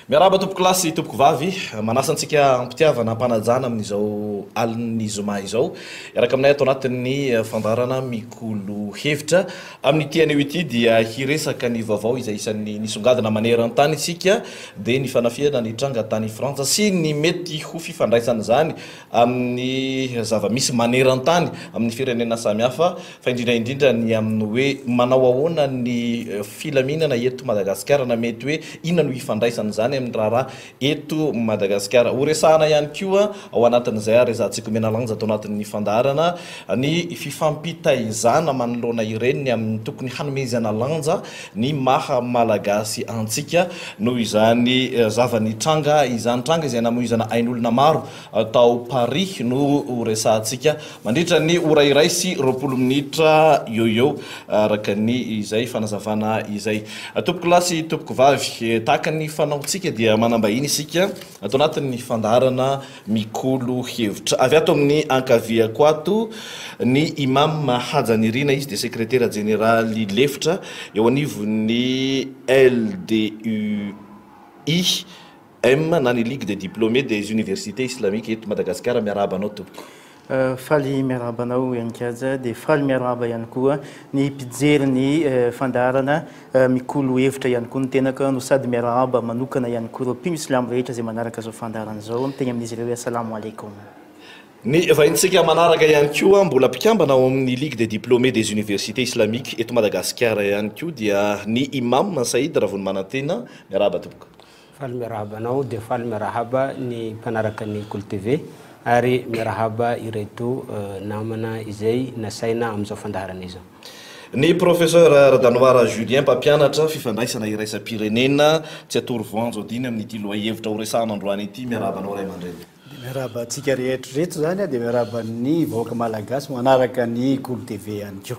Miarahaba tompoko lahy sy tompoko vavy, manasa antsika am-pitiavana am-panajana amin'izao alin'ny zoma izao. Hiaraka aminay ato anatin'ny fandaharana Mikolo Hevitra. Amin'ity anio ity dia hiresaka ny vaovao izay isan'ny nisongadina maneran-tany isika dia ny fanafihana nitranga tany Frantsa sy ny mety ho fifandraisan'izany amin'ny zava-misy maneran-tany amin'ny firenena samihafa fa indrindra indrindra ny amin'ny hoe manao ahoana ny filaminana eto Madagasikara na mety hoe inona no ifandraisan'izany amin'ny raharaha eto Madagasikara. Ho resahana ihany koa ao anatin'izay ary ezahantsika omena lanja ato anatin'ny fandaharana ny fifampitaizana manoloana ireny ny amin'ny tokony hanomezana lanja ny maha Malagasy antsika noho izany zava-nitranga izany. Tranga izay namoizana ain'olona maro tao Paris no ho resahantsika mandritra ny ora 21 minitra eo eo araka ny izay fanazavana izay. Tompoko lahy sy tompoko vavy, tahaka ny fanaontsika dia manam-bahiny isika ato anatin'ny fandaharana Mikolo Hevitra. Avy ato amin'ny ankaviako ato ny Imam Hajanirina, izy dia sekretera jeneraly lefitra eo anivon'ny LDUI. M na ny Ligue des Diplômés des Universités Islamiques eto Madagasikara. Miarahaba anao tompoko. Faly miarahaba anao Heninkaja dia faly miarahaba ihany koa ny mpijery ny fandaharana Mikolo Hevitra ihany koa ny tenako no sady miarahaba manokana ihany koa ireo mpino silamo rehetra izay manaraka izao fandaharana izao miteny amin'izy ireo hoe Assalamo Alaikum. Ny vahintsika manaraka ihany koa mbola mpikambana ao amin'ny Ligue des Diplômés des Universités Islamiques eto Madagasikara ihany koa dia ny Imam Saïd Ravonimanantena. Miarahaba tompoko. Faly miarahaba anao dia faly miarahaba ny mpanaraka ny Kolo TV ary miarahaba ireto namana izay nasaina amin'izao fandaharana izao. Ny Professeur Radanoara Julien, mpampianatra fifandraisana iraisam-pirenena, tsy atoro voanjo adino amin'ity lohahevitra horesahana androany ity. Miarahaba anao ray aman-dreny. Dia miarahaba antsika rehetra ireto izany, dia miarahaba ny vahoaka malagasy manaraka ny Kolo TV ihany koa.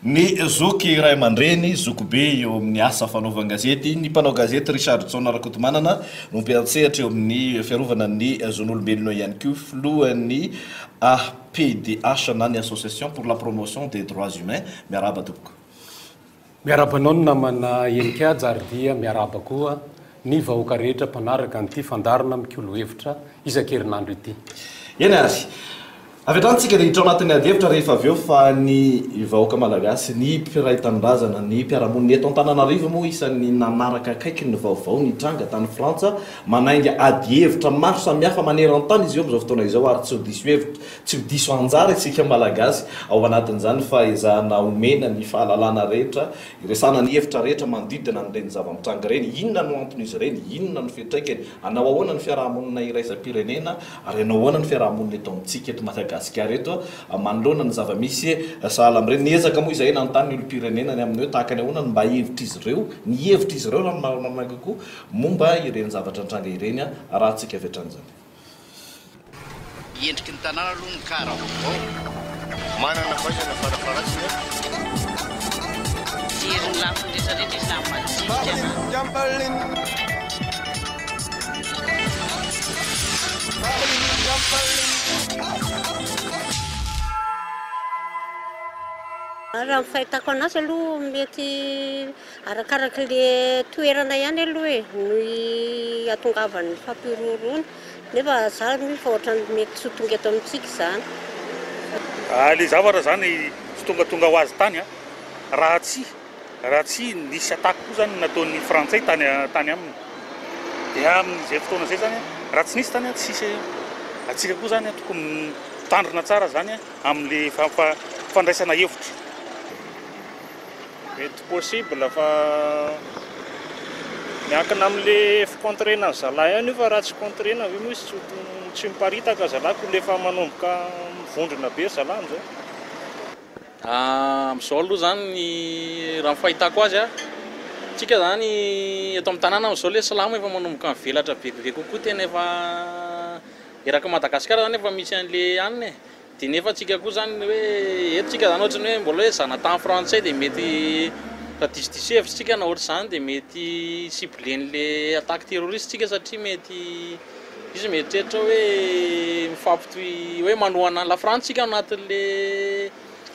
Ny zoky ray aman-dreny, zokibe eo amin'ny asa fanaovan-gazety, ny mpanao gazety Richardson Rakotomanana no mpiantsehatra eo amin'ny fiarovana ny zon'olombelona ihany koa filohan'ny APDH na ny Association pour la promotion des droits humains. Miarahaba tompoko. Miarahaba anao ny namana Heninkaja ary dia miarahaba koa ny vahoaka rehetra mpanaraka an'ity fandaharana mikolo hevitra isan-kerinandro ity. Eny ary. Avy hatrany tsika dia hiditra ao anatin'ny adihevitra rehefa avy eo fa ny vahoaka malagasy, ny mpiray tanindrazana, ny mpiara-monina eto Antananarivo moa isan'ny nanaraka akaiky ny vaovao nitranga tany Frantsa, manainga adihevitra maro samihafa maneran-tany izy io amin'izao fotoana izao ary tsy ho diso hevitra, tsy ho diso anjara isika malagasy ao anatin'izany fa ezahana omena ny fahalalana rehetra Iresahana ny hevitra rehetra manodidina an'ireny zava-mitranga ireny, inona no anton'izy ireny, inona no fiantraikany, hanao ahoana ny fiaraha-monina iraisam-pirenena ary hanao ahoana ny fiaraha-monina eto amintsika eto Madagasikara eto manoloana ny zava-misy sahala amin'ireny. Niezaka moa izahay nanontany ny olom-pirenena ny amin'ny hoe tahaka ny ahoana no mba hevitr'izy ireo, ny hevitr'izy ireo raha ny marimarina kokoa momba ireny zavatra nitranga ireny, arahantsika avy hatrany izany. Endriky ny tanàna aloha ny kara vaovao. Manana faisana farafaharatsiny an. Mijery ny lafiny rehetra rehetra izy na ny madinika na. Raha ny fahitako anazy aloha mety Arakaraka le toerana ihany aloha e no ihatongavan'ny fampihorohoroana nefa za mino fa ohatran'ny mety tsy ho tonga eto amintsika izany. Le zavatra zany tsy tongatonga ho azy tany a, raha tsy raha tsy nisy attaque koa zany nataon'ny frantsay tany tany aminy dia amin'izay fotoana izay zany raha tsy nisy tany a tsisy antsika koa zany tokony mitandrina tsara zany amin'le fandraisana hevitra. Mety possible fa miankina amle fi-contrena ny zalahy ihany io fa raha tsy contrena ve moa izy tsy ho tsy miparitaka zalahy ko lefa manomboka mivondrona be ry zalahy amzao. Amin'izao aloha izany ny raha ny fahitako azy a, tsika izany eto amin'ny tanàna amin'izao ilay silamo efa manomboka mivelatra bebe kokoa tena efa eraky Madagasikara izany efa misy an'ilay anona e. Dia nefa tsika koa zany hoe eto tsika zany ohatran'ny hoe mbola hoe zanatany frantsay dia mety raha diso diso hevitra tsika na ohatr'izany dia mety ciblen'le attaque terroriste tsika satria mety izy mieritreritra hoe mifampitohy hoe manohana an'i la France tsika ao anatin'le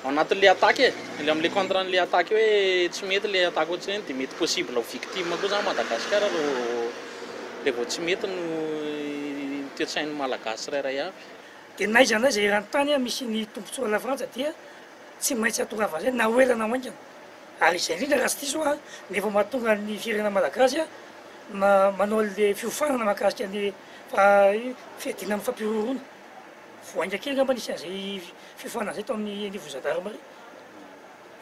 ao anatin'le attaque e, le am'le contre an'le attaque hoe tsy mety le attaque ohatr'ireny dia mety possible ho victime koa zany Madagasikara raha vao. Rehefa tsy mety no toe-tsain'ny Malagasy tsirairay avy. Dia n'aiza n'aiza eran-tany misy ny tombontsoa lafrantsa dia tsy maintsy hatongavan'izay na ho ela na ho haingana. Ary izay indrindra raha tsy diso aho no efa mahatonga ny firenena malagasy manao an'ilay fiofanana mahakasika ny fiadiana amin'ny fampihorohoroana. Vao haingana kely angamba nisy an'izay fiofanana izay tao amin'ny anivon'ny zandarmaria.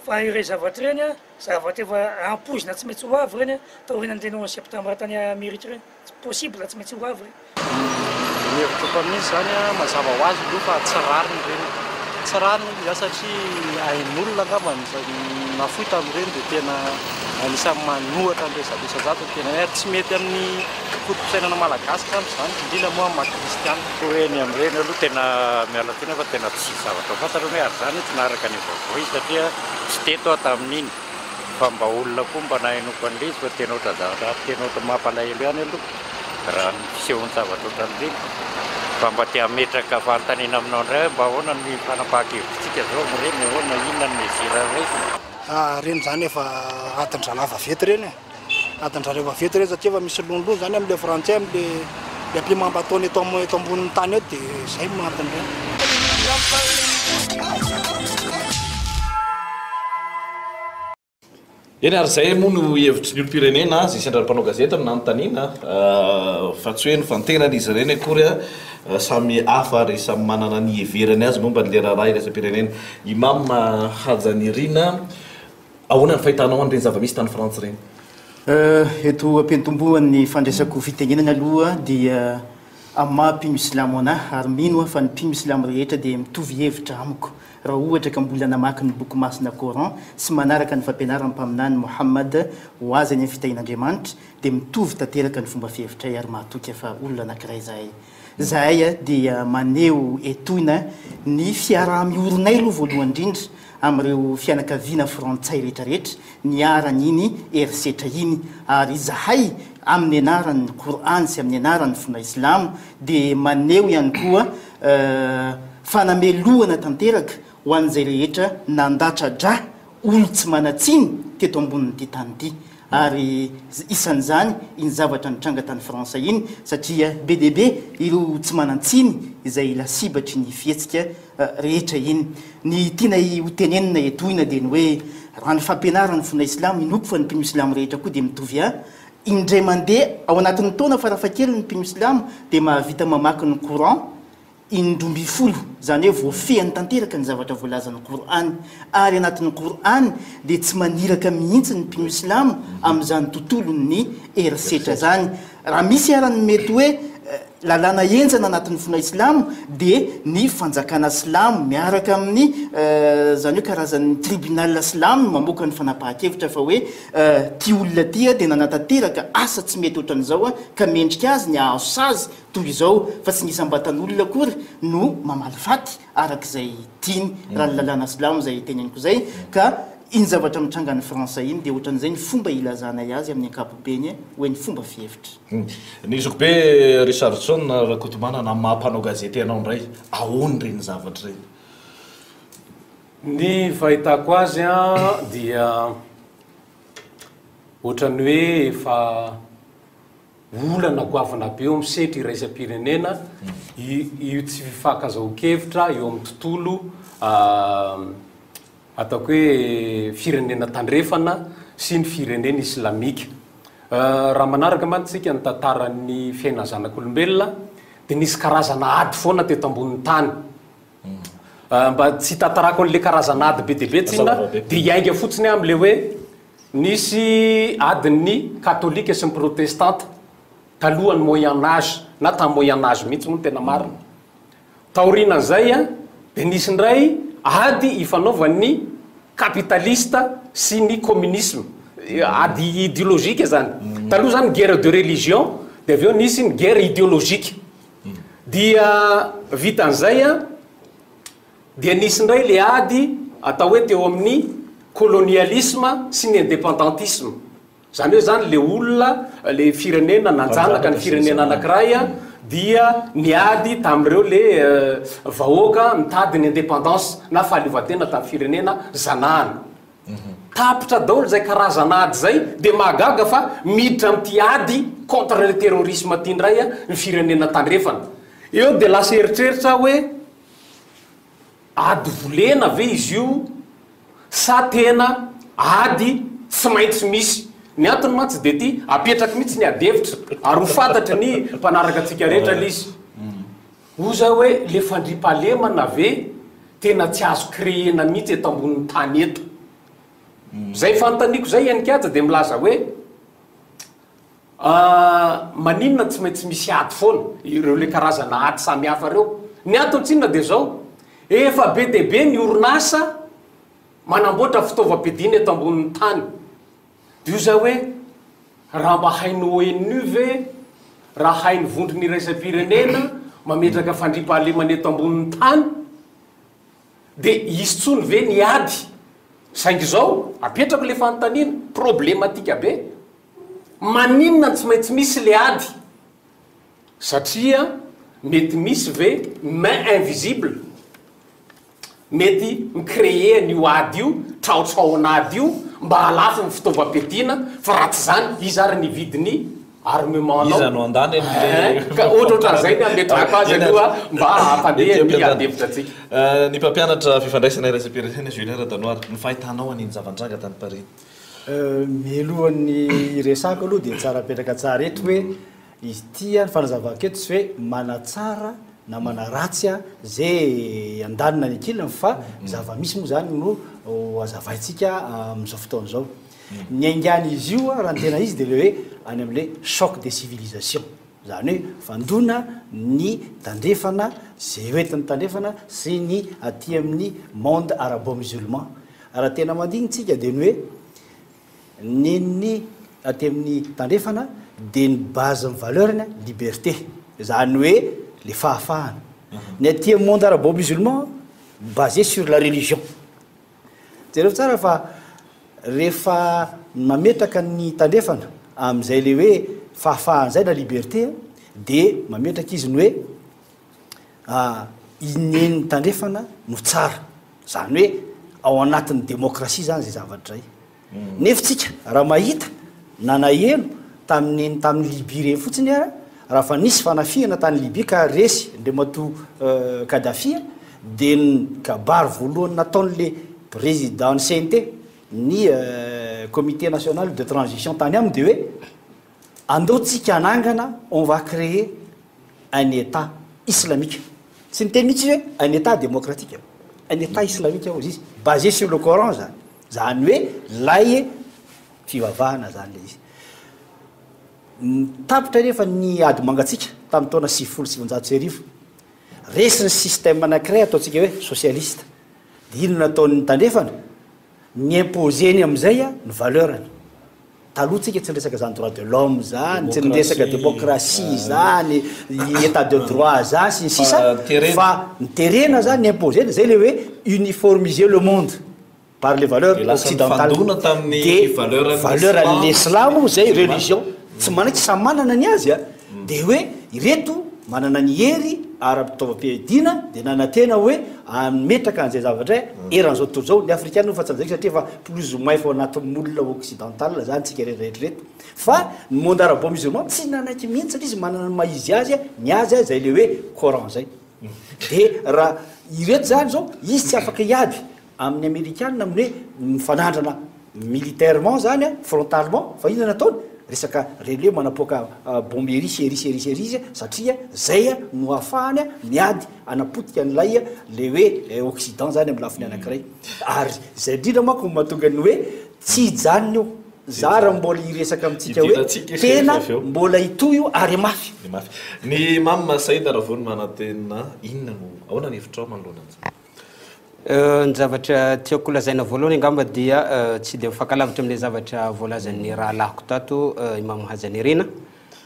Fa ireny zavatra ireny, zavatra efa ampoizina tsy maintsy ho avy ireny taorian'ireny onze septembre tany Amerika ireny. Tsy possible, tsy maintsy ho avy ireny. Ny hevitrako amin'izy izany mazava ho azy aloha fa tsy rariny ireny. Tsy rariny aloha izany satria ain'olona angamba nafoy tamin'ireny dia tena anisan'ny manohatra an'ireny 100% ny tenanay ary tsy mety amin'ny foto-pisainana malagasy angamba izany, indrindra moa amin'ny maha kristiana. Hoe ny amin'ireny aloha tena miala tsiny aho fa tena tsy zavatra fantatra hoe ary izany tsy naharaka ny vaovao izy satria tsy teto aho tamin'iny. Fa mba olona koa mba nahenoako an'ilay izy fa tena ohatran'ny zavatra tena ohatran'ny mampalahelo ihany aloha raha ny fisehon-javatra ohatran'ireny. Fa mba te hametraka fanontaniana aminao indray aho mba ahoana ny fanapahan-kevitritsika izao amin'ireny, ahoana, inona ny mesure raisina? Ireny izany efa adin-drahalahy vaventy ireny e! Adin-drahalahy vaventy ireny satria efa misy lonilony izany amin'ilay frantsay amin'ilay ilay ampihimamba ataony eto eto ambonin'ny tany eto dia izay no anton'ireny. Eny ary izay moa no hevitry ny olom-pirenena izay sendra ny mpanao gazety no nanontaniana fa tsy hoe nifantenan'izy ireny akory samy hafa ary samy manana ny hiheverany azy momba an'ilay raharaha iraisam-pirenena. Imam Hajanirina, ahoana ny fahitanao an'ireny zava-misy tany Frantsa ireny? Eto am-piantombohan'ny fandraisako fitenenana aloha dia amin'ny maha mpino silamo anah ary mino aho fa ny mpino silamo rehetra dia mitovy hevitra amiko Raha ohatra ka mbola namaky ny boky masina Coran sy manaraka ny fampianaran'ny Mpaminany Mohammad, ho azy anie ny fitahian'Andriamanitra, dia mitovy tanteraka ny fomba fihevitray ary mahatoky fa olona anankiray izahay. Izahay dia maneho etoina ny fiaraha-miorinay aloha voalohany indrindra amin'ireo fianakaviana frantsay rehetrarehetra niharan'iny herisetra iny ary izahay amin'ny anaran'ny Kor'any sy amin'ny anaran'ny finoana islamo dia maneho ihany koa fanamelohana tanteraka ho an'izay rehetra nandatra-drà olon-tsy manan-tsiny teto ambonin'ity tany ity ary isan'izany iny zavatra nitranga tany France iny satria be dia be ireo tsy manan-tsiny izay lasibatry ny fihetsika rehetra iny. Ny tianay ho tenenina etoina dia ny hoe raha ny fampianaran'ny finoana islamo, inoako fa ny mpino silamo rehetra koa dia mitovy ahy, indray mandeha ao anatin'ny taona farafahakeliny ny mpino silamo dia mahavita mamaky ny Coran indroambinifolo, izany hoe voafehiny tanteraka ny zavatra voalazan'ny Kor'any, ary anatin'ny Kor'any dia tsy maniraka mihitsy ny mpino silamo amin'izany tontolon'ny herisetra izany. Raha misy ara ny mety hoe lalàna henjana anatin'ny finoana islamo dia ny fanjakana silamo miaraka amin'ny izany hoe karazan'ny tribunal silamo no mamoaka ny fanapahan-kevitra fa hoe ity olona ity dia nanatanteraka asa tsy mety ohatran'izao ka mendrika azy ny hahazo sazy toy izao fa tsy ny isam-batan'olona akory no mamaly faty araka izay tiany raha ny lalàna silamo izay teneniko izay ka iny zavatra mitranga any France iny dia ohatran'izay ny fomba ilazanay azy amin'ny ankapobeny hoe ny fomba fihevitra. Ny zokibe Richardson Rakotomanana amin'ny maha mpanao gazety anao indray, ahoana ireny zavatra ireny? Ny fahitako azy dia ohatran'ny hoe efa olana goavana be eo amin'ny sehatra iraisam-pirenena io tsy fifankazahoan-kevitra eo amin'ny tontolo ataoko hoe firenena tandrefana sy ny firenena islamika. Raha manaraka mantsy isika ny tantaran'ny fiainan'ny zanak'olombelona dia nisy karazana ady foana teto ambonin'ny tany. Mba tsy hitantarako an'ilay karazana ady be dia be tsinona dia hiainga fotsiny aho amin'ilay hoe nisy adin'ny katolika sy ny protestanta talohan'ny moyen age na tamin'ny moyen age mihitsy moa no tena marina. Taorianan'izay dia nisy indray ady ifanaovan'ny kapitalista sy ny communisme, ady ideolojika izany. Taloha izany guerre de religion dia avy eo nisy ny guerre ideologique. Dia vitan'izay dia nisy indray ilay ady atao hoe teo amin'ny colonialisme sy ny independantisme. Izany hoe izany ilay olona, ilay firenena nanjanaka ny firenena anankiray dia niady tamin'ireo ilay vahoaka mitady ny indépendance na fahaleovantena tamin'ny firenena zanahany. Tapitra daholo izay karazana ady izay dia mahagaga fa miditra amin'ity ady contre le terrorisme ity indray ny firenena tandrefana. Eo dia lasa eritreritra aho hoe ady volena ve izy io sa tena ady tsy maintsy misy. Ny antony mantsy dia ity, apetrako mihitsy ny ady hevitra ary ho fantatry ny mpanaraka antsika rehetra ilay izy. Hoy za hoe le fandriampahalemana ve tena tsy azo créer-na mihitsy eto ambonin'ny tany eto? Zay fanontaniako zay Heninkaja dia milaza hoe maninona tsy maintsy misy ady foana, ireo le karazana ady samihafa ireo? Ny antony tsinona dia zao, efa be dia be ny orinasa manamboatra fitaovam-piadiana eto ambonin'ny tany. Dia hoy za hoe, raha mba hain'ny ONU ve, raha hain'ny vondrona iraisam-pirenena mametraka fandriampahalemana eto ambonin'ny tany, dia hisy intsony ve ny ady? Saingy izao, apetrako ilay fanontaniana, problematika be, maninona no tsy maintsy misy ilay ady? Satria mety misy ve main invisible? Mety mi-créer an'io ady io, traotraon'ady io, mba hahalafo ny fitaovam-piadiana, fa raha tsy izany, iza ary ny hividy ny armement-nao? Iza no handany an'ilay Eeh, ka ohatrohatran'izay ny hametrahako azy aloha mba hampandeha ny adihevitra antsika. Ny mpampianatra fifandraisana iraisam-pirenena Julien Radanoara, ny fahitanao an'iny zava-nitranga tany Paris iny? Mialohan'ny hiresahako aloha dia tsara apetraka tsara eto hoe Izy ity ny fanazavako eto tsy hoe manatsara na manaratsy ze andaniny na ny ankilany fa zava-misy moa zany no hazavaintsika amin'izao fotoana izao. Ny aingan'izy io raha ny tena izy dia le hoe any amin'le choc des civilisations, zany hoe fandona ny tandrefana ze hoentin'ny tandrefana sy ny aty amin'ny monde arabo-musulman. Raha tena mandigny tsika dia ny hoe Nen'ny aty amin'ny tandrefana dia ny base ny valeur-ny liberté, izany hoe le fahafahana. Ny aty amin'ny monde arabo-musulman basé sur la religion. Jereo tsara fa rehefa mametraka ny tandrefana amin'izay le hoe fahafahana izay na liberté dia mametraka izy ny hoe i Neny tandrefana no tsara. Izany hoe ao anatin'ny demokrasia izany izay zavatra izay. Nefa tsika raha mahita na naheno tamin'ny tamin'ny Libye ireny fotsiny ara, raha fa nisy fanafihana tany Libye ka resy Andriamatoa Kadhafi dia ny kabary voalohany nataon'le président ny CNT, ny comité national de transition tany aminy dia hoe andao tsika hanangana on va créer un Etat islamique. Tsy niteny mihitsy izy hoe un Etat démocratique. Un Etat islamique hozy izy, basé sur le Coran zany. Zany hoe lay fivavahana zany le izy. Tapitra anefa ny ady mangatsiaka tamin'ny taona 1990. Resy ny système anankiray ataontsika hoe socialiste. Dia inona nataon'ny tandrefana? Ni-imposer-ny amin'izay ny valeur-ny. Taloha tsika tsy niresaka zany droit de l'homme zany, tsy niresaka démocratie zany, état de droit zany sy ny sisa fa ny terena zany ny imposer-na zay le hoe uniformiser le monde par les valeurs occidentales de valeur an'le silamo zay religion tsy manaiky samy manana ny azy a de hoe ireto manana ny hery ara-pitaovam-piadiana de nanantena hoe hametraka an'izay zavatra eran'izao tontolo izao ny afrikana moa fa tsy lazaiko satria efa plus ou moins efa ao anatin'ny moule occidental zany tsika rehetra reto fa ny monde arabo musulman tsy nanaiky mihitsy satria izy manana ny maha izy azy ny azy zay le hoe coran zay de raha ireto zany zao izy tsy afaka hiady amin'ny amerikana amin'ny hoe mifanandrana militairement zany a frontalement fa inona nataony resaka relais manapoaka bombe ery sy ery sy ery sy ery izy satria zay no ahafahany miady hanapotika an'ilay le hoe occident zany amin'ny lafiny anankiray ary zay indrindra manko no mahatonga ny hoe tsy hijanona io za raha mbola hiresaka amintsika hoe tena mbola hitohy io ary mafy mafy ny Imam Saïd Ravony-Manantena inona no ahoana ny hevitrao manoloana an'izany? Ny zavatra tiako lazaina voalohany angamba dia tsy dia mifankalavitra amin'ilay zavatra voalazan'ny rahalahiko tato Imam Hajanirina.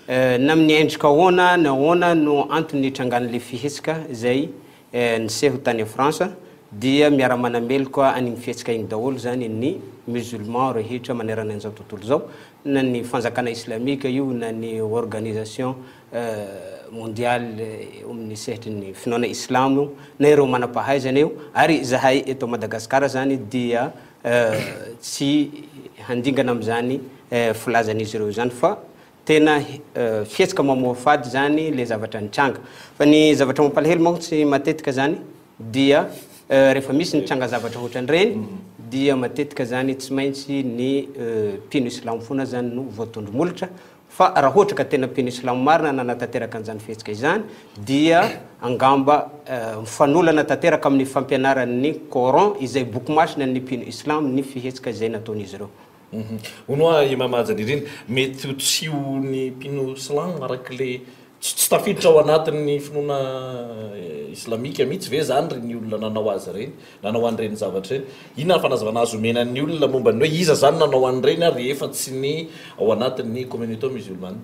Na amin'ny endrika ahoana na ahoana no antony nitrangan'ilay fihetsika izay niseho tany France dia miara-manameloka an'igny fihetsika igny daholo izany ny musulman rehetra manerana an'izao tontolo izao, na ny fanjakana islamika io na ny organisation mondiale eo amin'ny sehatry ny finoana islamo io na ireo manam-pahaizana io ary izahay eto Madagasikara izany dia. tsy handingana amin'izany filazan'izy ireo izany fa tena fihetsika mamoafady izany ilay zavatra nitranga. Fa ny zavatra mampalahelo mantsy matetika izany dia rehefa misy ny tranga zavatra ohatran'ireny dia matetika izany tsy maintsy ny mpino silamo foana izany no voatondro molotra Fa raha ohatra ka tena mpino islamo marina nanatanteraka an'izany fihetsika izany dia angamba mifanolana tanteraka amin'ny fampianaran'ny Coran izay boky masina ny mpino islamo ny fihetsika izay nataon'izy ireo. Hono hoa Imam Hajanirina, mety ho tsy ho ny mpino silamo araka ilay tsy tafiditra ao anatin'ny finoana islamika mihitsy ve izany ry ny olona nanao azy ireny? Nanao an'ireny zavatra ireny. Inona ny fanazavana azo omena ny olona momba ny hoe iza izany nanao an'ireny ary rehefa tsy ny ao anatin'ny communauté musulmane?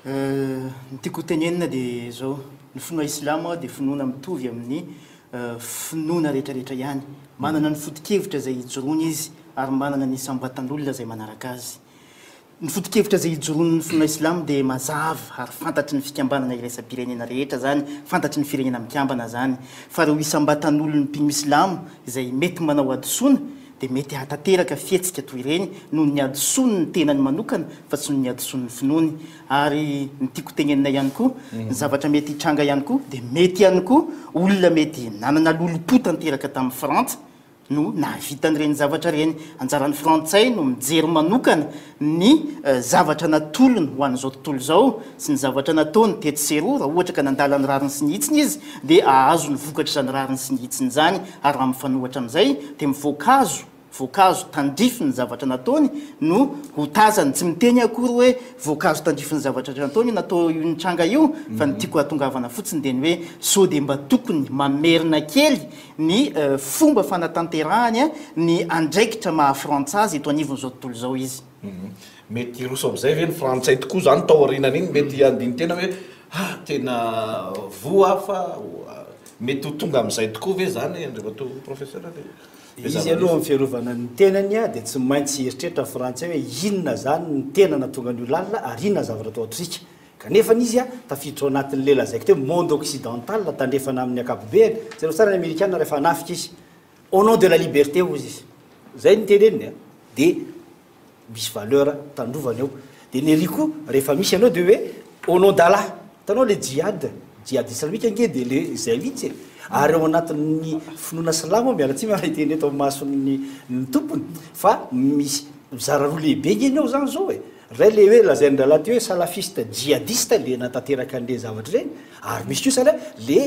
Ny tiako ho tenenina dia izao, ny finoana islamo dia finoana mitovy amin'ny finoana rehetrarehetra ihany. Manana ny foto-kevitra izay ijoroany izy ary manana ny isam-batan'olona izay manaraka azy. Ny foto-kevitra izay ijoroan'ny finoana islamo dia mazava ary fantatry ny fikambanana iraisam-pirenena rehetra izany, fantatry ny Firenena Mikambana izany, fa ireo isam-batan'olon'ny mpino islamo izay mety manao hadisoana dia mety hahatanteraka fihetsika toy ireny noho ny hadisoan'ny tenany manokana fa tsy noho ny hadisoan'ny finoany. Ary ny tiako tenenina ihany koa, ny zavatra mety hitranga ihany koa dia mety ihany koa olona mety nanana lolompo tanteraka tamin'i Frantsa no nahavita an'ireny zavatra ireny. Anjaran'ny frantsay no mijery manokana ny zavatra natolony ho an'izao tontolo izao sy ny zavatra nataony tetsy sy eroa, raha ohatra ka nandala ny rariny sy ny hitsiny izy dia hahazo ny vokatr'izany rariny sy ny hitsiny izany, ary raha mifanohitra amin'izay dia ny voankazo, voankazo tandrify ny zavatra nataony no ho tazany. Tsy miteny aho akory hoe voankazo tandrify ny zavatra nataony io natao io nitranga io, fa ny tiako hahatongavana fotsiny dia ny hoe sao dia mba tokony mamerina kely ny fomba fanatanterahany ny andraikitra maha frantsa azy eto anivon'izao tontolo izao izy. Mety hiroso amin'izay ve ny frantsay tokoa izany tao aorianan'iny? Mety handini-tena hoe ah tena voa aho fa mety ho tonga amin'izay tokoa ve izany Andriamatoa Professeur le Izy aloha amin'ny fiarovana ny tenany dia tsy maintsy hieritreritra ny frantsay hoe inona izany ny tena nahatonga an'io lalina ary inona ny zavatra atao antsika. Kanefa izy tafiditra ao anatin'ilay lazaiko teo monde occidental, tandrefana amin'ny ankapobeny, jereo tsara ny amerikana rehefa hanafika izy, au nom de la liberté hozy izy, zay no teneniny a, dia misy valeur tandrovany ao, dia ny ery koa rehefa misy anao dia hoe au nom d'Allah, hitanao le djihad, djihad islamique ange dia le zay mihitsy e, ary ao anatin'ny finoana silamo, miala tsiny raha hiteny eto amin'ny mason'ny ny tompony, fa misy mizara roa lehibe ange ny ao zany zao e, Ray le hoe lazain-drahalahy teo hoe salafiste djihadiste le natanteraka an'le zavatra ireny, ary misy kosa le le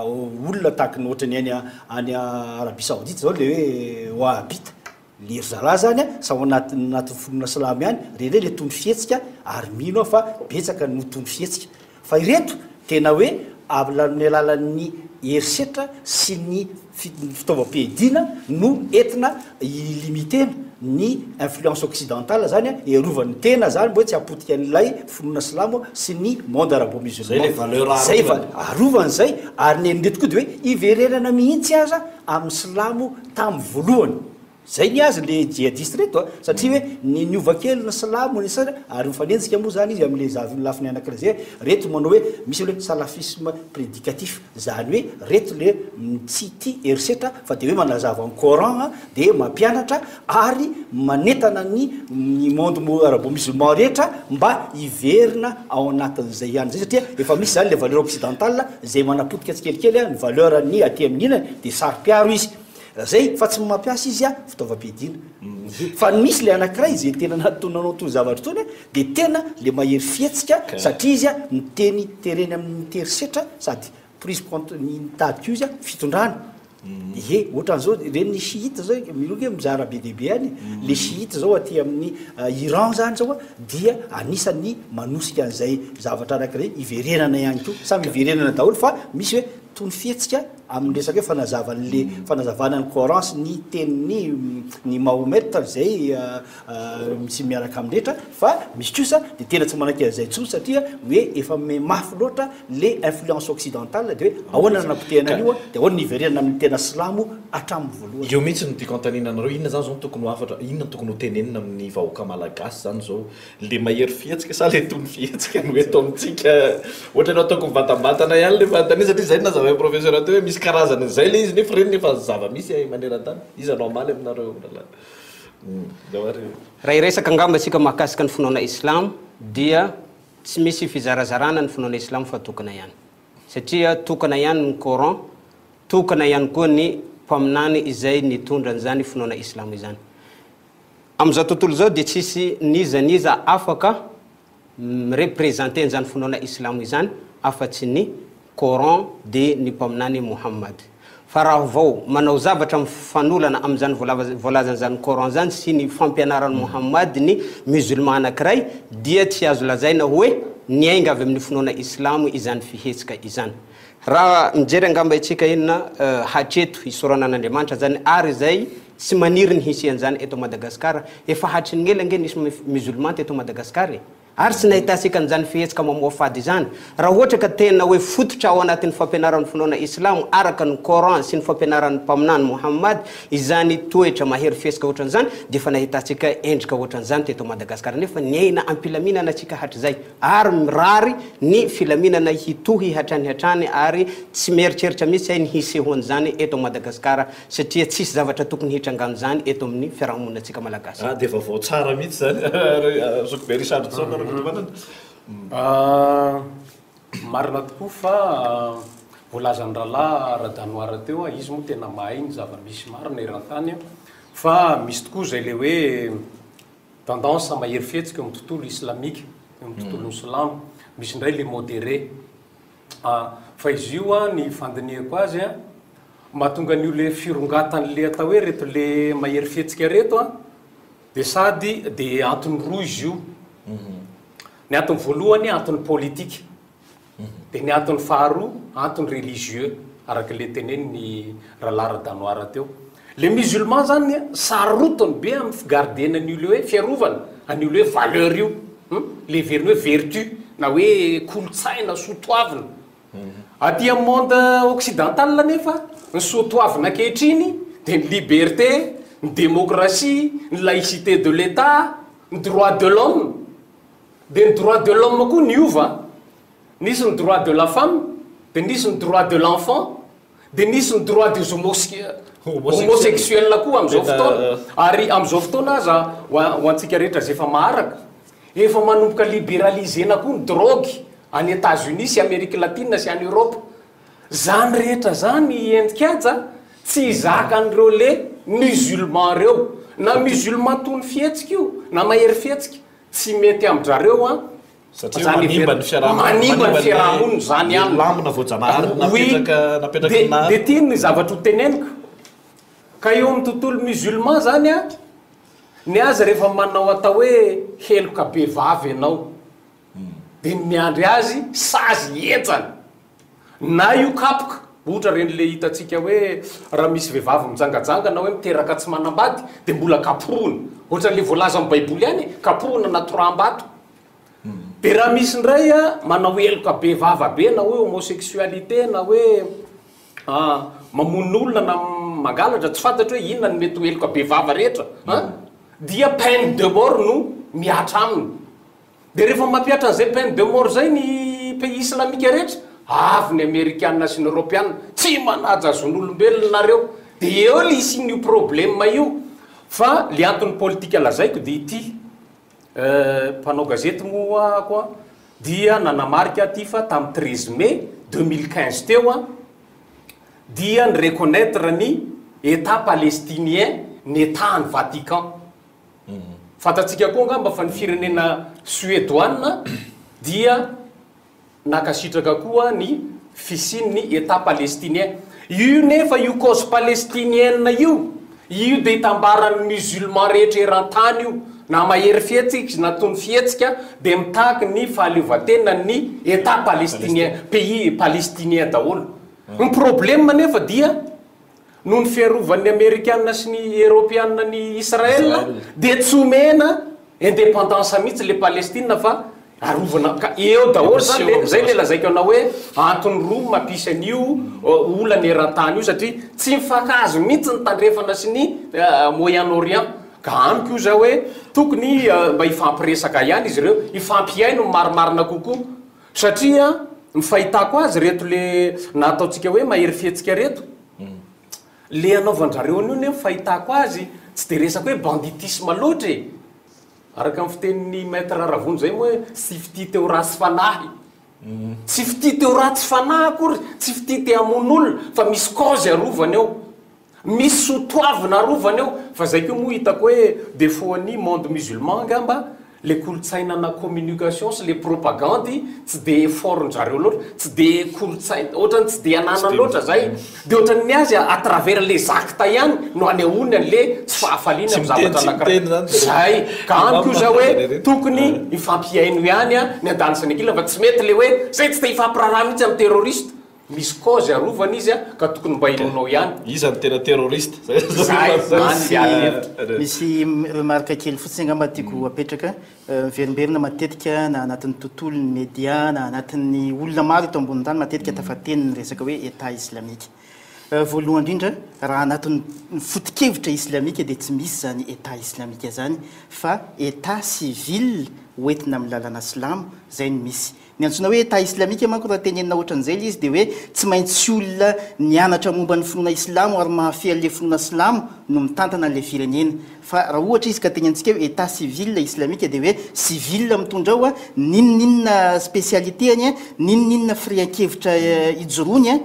olona tahaky ny ohatran'ny any any Arabie Saoudite zao le hoe wahhabite, le ry zalahy zany a samy ao anatin'ny anatin'ny finoana silamo ihany, reny hoe le tony fihetsika ary mino aho fa betsaka no tony fihetsika. Fa ireto tena hoe amin'ny alalan'ny herisetra sy ny fitaovam-piadiana no entina hi-limiter-na ny influence occidentale zany, hiarovany ny tena zany mba hoe tsy hahapotika an'ilay finoana silamo sy ny monde arabo-musulman. Zay ilay valeur Zay arovany. arovany zay, ary ny an'ireto koa dia hoe hiverenana mihitsy aza amin'ny silamo tamin'ny voalohany. Zay ny azy le djihadiste reto a, satria hoe ny niova kely ny silamo ny sasany ary mifanenjika moa zany izy amle zavy lafiny anakiray zay, reto manao hoe misy le hoe salafisme prédicatif zany hoe reto le tsy tia herisetra fa de hoe manazava ny coran de mampianatra ary manentana ny ny monde arabo musulman rehetra mba hiverina ao anatin'izay ihany zay satria efa misy zany le valeur occidentale zay manapotika tsikelikely ny valeur ny aty amin'ny ilany de saro-piaro izy. Zay fa tsy mampiasa izy a fitaovam-piadiana. Fa misy le anakiray zay tena nanao itony zavatra itony a, de tena le mahery fihetsika satria izy a miteny tereny amin'ny terisetra sady prise compte ny mitady koa izy a fitondrana. Ie, ohatran'izao ireny ny chiite zao mino ange mizara be dia be any, le chiite zao aty amin'ny Iran zany zao a dia anisan'ny manosika an'izay zavatra anakiray hiverenana ihany koa, samy hiverenana daholo fa misy hoe tony fihetsika amin'ny resaka hoe fanazavan'le fanazavana ny Coran sy ny tenin'ny ny Mahomet izay misy miaraka amin'ny rehetra fa misy kosa dia tena tsy manaiky an'izay intsony satria hoe efa mafy loatra le influence occidentale dia hoe ahoana no nanapotehana an'io dia ahoana no hiverenana amin'ny tena silamo hatramin'ny voalohany. Eo mihitsy no tiako anontaniana anareo, inona izany izao no tokony ho hafatra, inona no tokony ho tenenina amin'ny vahoaka malagasy izany izao Le mahery fihetsika sa le tony fihetsika no eto amintsika? Ohatran'ny ataoko mivantambantana ihany le fanontaniana satria izay no nazava. nazavain'ny professeur teo hoe misy karazany izay ilay izy nefa ireny efa zava-misy maneran-tany. Iza no hamaly aminareo rahalahy? Ndao ary. Raha hiresaka angamba isika mahakasika ny finoana islamo dia tsy misy fizarazarana ny finoana islamo fa tokana ihany. Satria tokana ihany ny Coran, tokana ihany koa ny Mpaminany izay nitondra an'izany finoana islamo izany. Amin'izao tontolo izao dia tsisy n'iza n'iza afaka mi-representer an'izany finoana islamo izany afa-tsy ny Coran dia ny Mpaminany Muhammad. Fa raha vao manao zavatra mifanolana amin'izany voalazan'izany Coran izany sy ny fampianaran'i Muhammad ny musulman anankiray dia tsy azo lazaina hoe niainga avy amin'ny finoana islamo izany fihetsika izany. Raha mijery angamba isika inona hatreto isaorana an'Andriamanitra izany ary izay tsy maniry ny hisian'izany eto Madagascar, efa hatry ny ela ange nisy musulman teto Madagascar e! Ary tsy nahitantsika an'izany fihetsika mamoafady izany. Raha ohatra ka tena hoe fototra ao anatin'ny fampianaran'ny finoana islamo araka ny Coran sy ny fampianaran'ny Mpaminany Muhammad izany toetra mahery fihetsika ohatran'izany dia efa nahitantsika endrika ohatran'izany teto Madagascar nefa niaina am-pilaminana tsika hatrizay ary mirary ny filaminana hitohy hatrany hatrany ary tsy mieritreritra mihitsy ahy ny hisehoan'izany eto Madagascar Satria tsisy zavatra tokony hitrangan'izany eto amin'ny fiarahamoninantsika Malagasy. Ah dia vaovao tsara mihitsy izany Zokibe Richardson Rakotomanana. Marina tokoa fa voalazan'ny rahalahy Radanoara teo, izy moa tena mahay ny zava-misy marina eran-tany fa misy tokoa izay ilay hoe tendance mahery fihetsika eo amin'ny tontolo islamika, eo amin'ny tontolon'ny silamo, misy indray ilay modéré. Fa izy io an, ny fandinihako azy an, mahatonga an'io le firongatan'le atao hoe reto le mahery fihetsika reto an, de sady de antony roa izy io. Ny antony voalohany antony politika, de ny antony faharoa antony religieux, araka le tenenin'i Rahalahy Radanoara teo. Le musulman zany sarotiny be amin'ny figardena an'io le hoe fiarovana an'io le hoe valeur io, hum, le heveriny hoe vertu na hoe kolontsaina, soa toavina. Aty amin'ny monde occidental anefa ny soa toavina ankehitriny dia ny liberté, ny démocratie, ny laïcité de l'Etat, ny droit de l'homme. Dia ny droit de l'homme koa niova, nisy ny droit de la femme, dia nisy ny droit de l'enfant, Dia nisy ny droit des homosexuels koa amin'izao fotoana. Ary amin'izao fotoana aza, ho antsika rehetra izay efa maharaka, efa manomboka liberaliser-na koa ny drogue any Etats-Unis sy Amerique Latine sy any Europe. Izany rehetra izany endrikaja tsy zakan'ireo le musulman ireo. Na musulman tony fihetsika io, na mahery fihetsika, tsy mety amin-drareo an. Satria manimba ny fiaraha-monina, manimba ny fiaraha-monina izany aminy. Lamina voajanahary napetraka napetraky ny Nahary. Dia ty ny zavatra ho teneniko. Ka eo amin'ny tontolo musulman zany an, ny azy rehefa manao atao hoe heloka be vava ianao, dia ny miandry azy sazy henjana. Na io kapoka, ohatra ireny le hitantsika hoe raha misy vehivavy mijangajanga na hoe miteraka tsy manambady dia mbola kapohina. Ohatran'le voalaza amin'ny baiboly ihany e, kapohina na toraham-bato. Dia raha misy indray manao heloka be vava be na hoe homosexualité na hoe mamono olona na mangalatra, tsy fantatro hoe inona no mety ho heloka be vava rehetra an, dia peine de mort no mihatra aminy. Dia rehefa mampihatra an'izay peine de mort izay ny pays islamique rehetra, avy ny amerikana sy ny eoropeana, tsy manaja zon'olombelona nareo. Dia eo le hisian'io problème io. Fa le antony politika lazaiko dia ity. Mpanao gazety moa aho koa dia nanamarika aty fa tamin'ny 13 mai 2015 teo dia ni-reconnaitre ny Etat palestinien ny Etat an'i Vatican. Fantatsika koa angamba fa ny firenena Suedoana dia Nankasitraka koa ny fisian'ny Etat palestinien. Io nefa io cause palestinienne io, io dia itambaran'ny musulman rehetra eran-tany io, na mahery fihetsika izy na tony fihetsika dia mitaky ny fahaleovantenan'ny Etat palestinien, pays palestinien daholo. Ny problème nefa dia noho ny fiarovan'ny Amerikana sy ny Eropeana ny Israel dia tsy omena indépendance mihitsy le Palestine fa arovana ka eo daholo zany le zay le lazaiko anao hoe antony roa mampisy an'io olana eran-tany io satria tsy mifankahazo mihitsy ny tandrefana sy ny Moyen Orient ka amiko io zay hoe tokony mba hifampiresaka ihany izy ireo hifampihaino ny marimarina kokoa satria. Ny fahitako azy reto le na ataontsika hoe mahery fihetsika reto, le anaovan-drareo an'io ne ny fahitako azy tsy de resaka hoe banditisme loatra e! Araka ny fitenin'i Maître Ravony zay moa hoe tsy fitia te ho ratsy fanahy. Tsy fitia te ho ratsy fanahy akory, tsy fitia te hamono olona fa misy cause arovany ao. Misy soa toavina arovana eo, fa zay koa moa hitako hoe défaut an'ny monde musulman angamba, le kolontsaina ana communication sy le propagandy tsy de fort njareo loatra, tsy de kolontsaina, ohatrany tsy de ananany loatra zay, de ohatrany ny azy à travers les actes ihany no anehoany anle tsy fahafaliany am zavatra anakiray, zay, ka amiko io zao hoe tokony hifampihaino ihany ny andaniny sy ny ankilany fa tsy mety le hoe zay tsy te hifampiraharaha mihitsy am terroriste. Misy cause arovana izy ka tokony mba hinoanao ihany. Iza no tena terroriste? Zay zany le ady hevitra. Misy remarque kely fotsiny angamba tiako apetraka. Miverimberina matetika na anatin'ny tontolon'ny media na anatin'ny olona maro eto ambonin'ny tany matetika tafateny ny resaka hoe Etat islamique. Voalohany indrindra, raha anatin'ny foto-kevitra islamika dia tsy misy izany Etat islamika izany fa Etat civil hoentina amin'ny lalana silamo, izay no misy. Ny antsoina hoe Etat islamika manko raha tenenina ohatran'izay ilay izy dia hoe tsy maintsy olona nianatra momba ny finoana islamo ary mahafehy an'ilay finoana silamo no mitantana an'ilay firenena. Fa raha ohatra izy ka tenenintsika hoe Etat civil islamika dia hoe civil mitondra ao n'inon'inona spécialité-ny, n'inon'inona firehan-kevitra ijoroany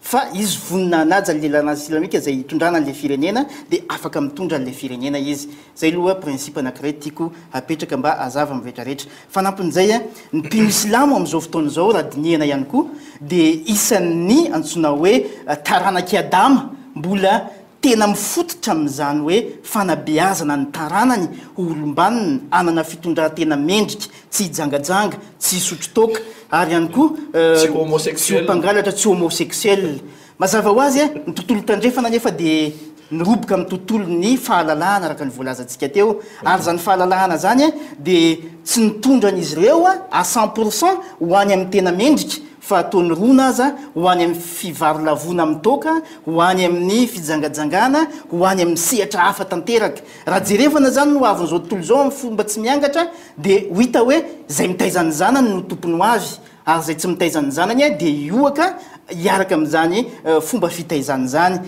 Fa izy vonona hanaja an'ilay lalàna islamika izay hitondrana an'ilay firenena dia afaka mitondra an'ilay firenena izy. Izay aloha principe anankiray tiako hapetraka mba hazava amin'ny rehetrarehetra. Fanampin'izay, ny mpino silamo amin'izao fotoana izao raha dinihana ihany koa dia isan'ny antsoina hoe taranak'i Adama mbola tena mifototra amin'izany hoe fanabeazana ny taranany ho olom-banona, hanana fitondran-tena mendrika, tsy hijangajanga, tsy hisotro toaka, ary ihany koa Tsy tsy ho homosexuel. mpangalatra, tsy homosexuel. Mazava ho azy, ny tontolo tandrefana anefa dia niroboka amin'ny tontolon'ny fahalalahana araka ny voalazantsika teo, ary izany fahalalahana izany dia tsy nitondra an'izy ireo à 100% ho any amin'ny tena mendrika, fa toa nirona aza ho any amin'ny fivarilavoana amin'ny toaka, ho any amin'ny fijangajangana, ho any amin'ny sehatra hafa tanteraka. Raha jerevana izany ny hoavin'izao tontolo izao amin'ny fomba tsy miangatra dia ho hita hoe izay mitaiza ny zanany no tompony ho avy, ary izay tsy mitaiza ny zanany dia hihoaka hiaraka amin'izany fomba fitaizana izany.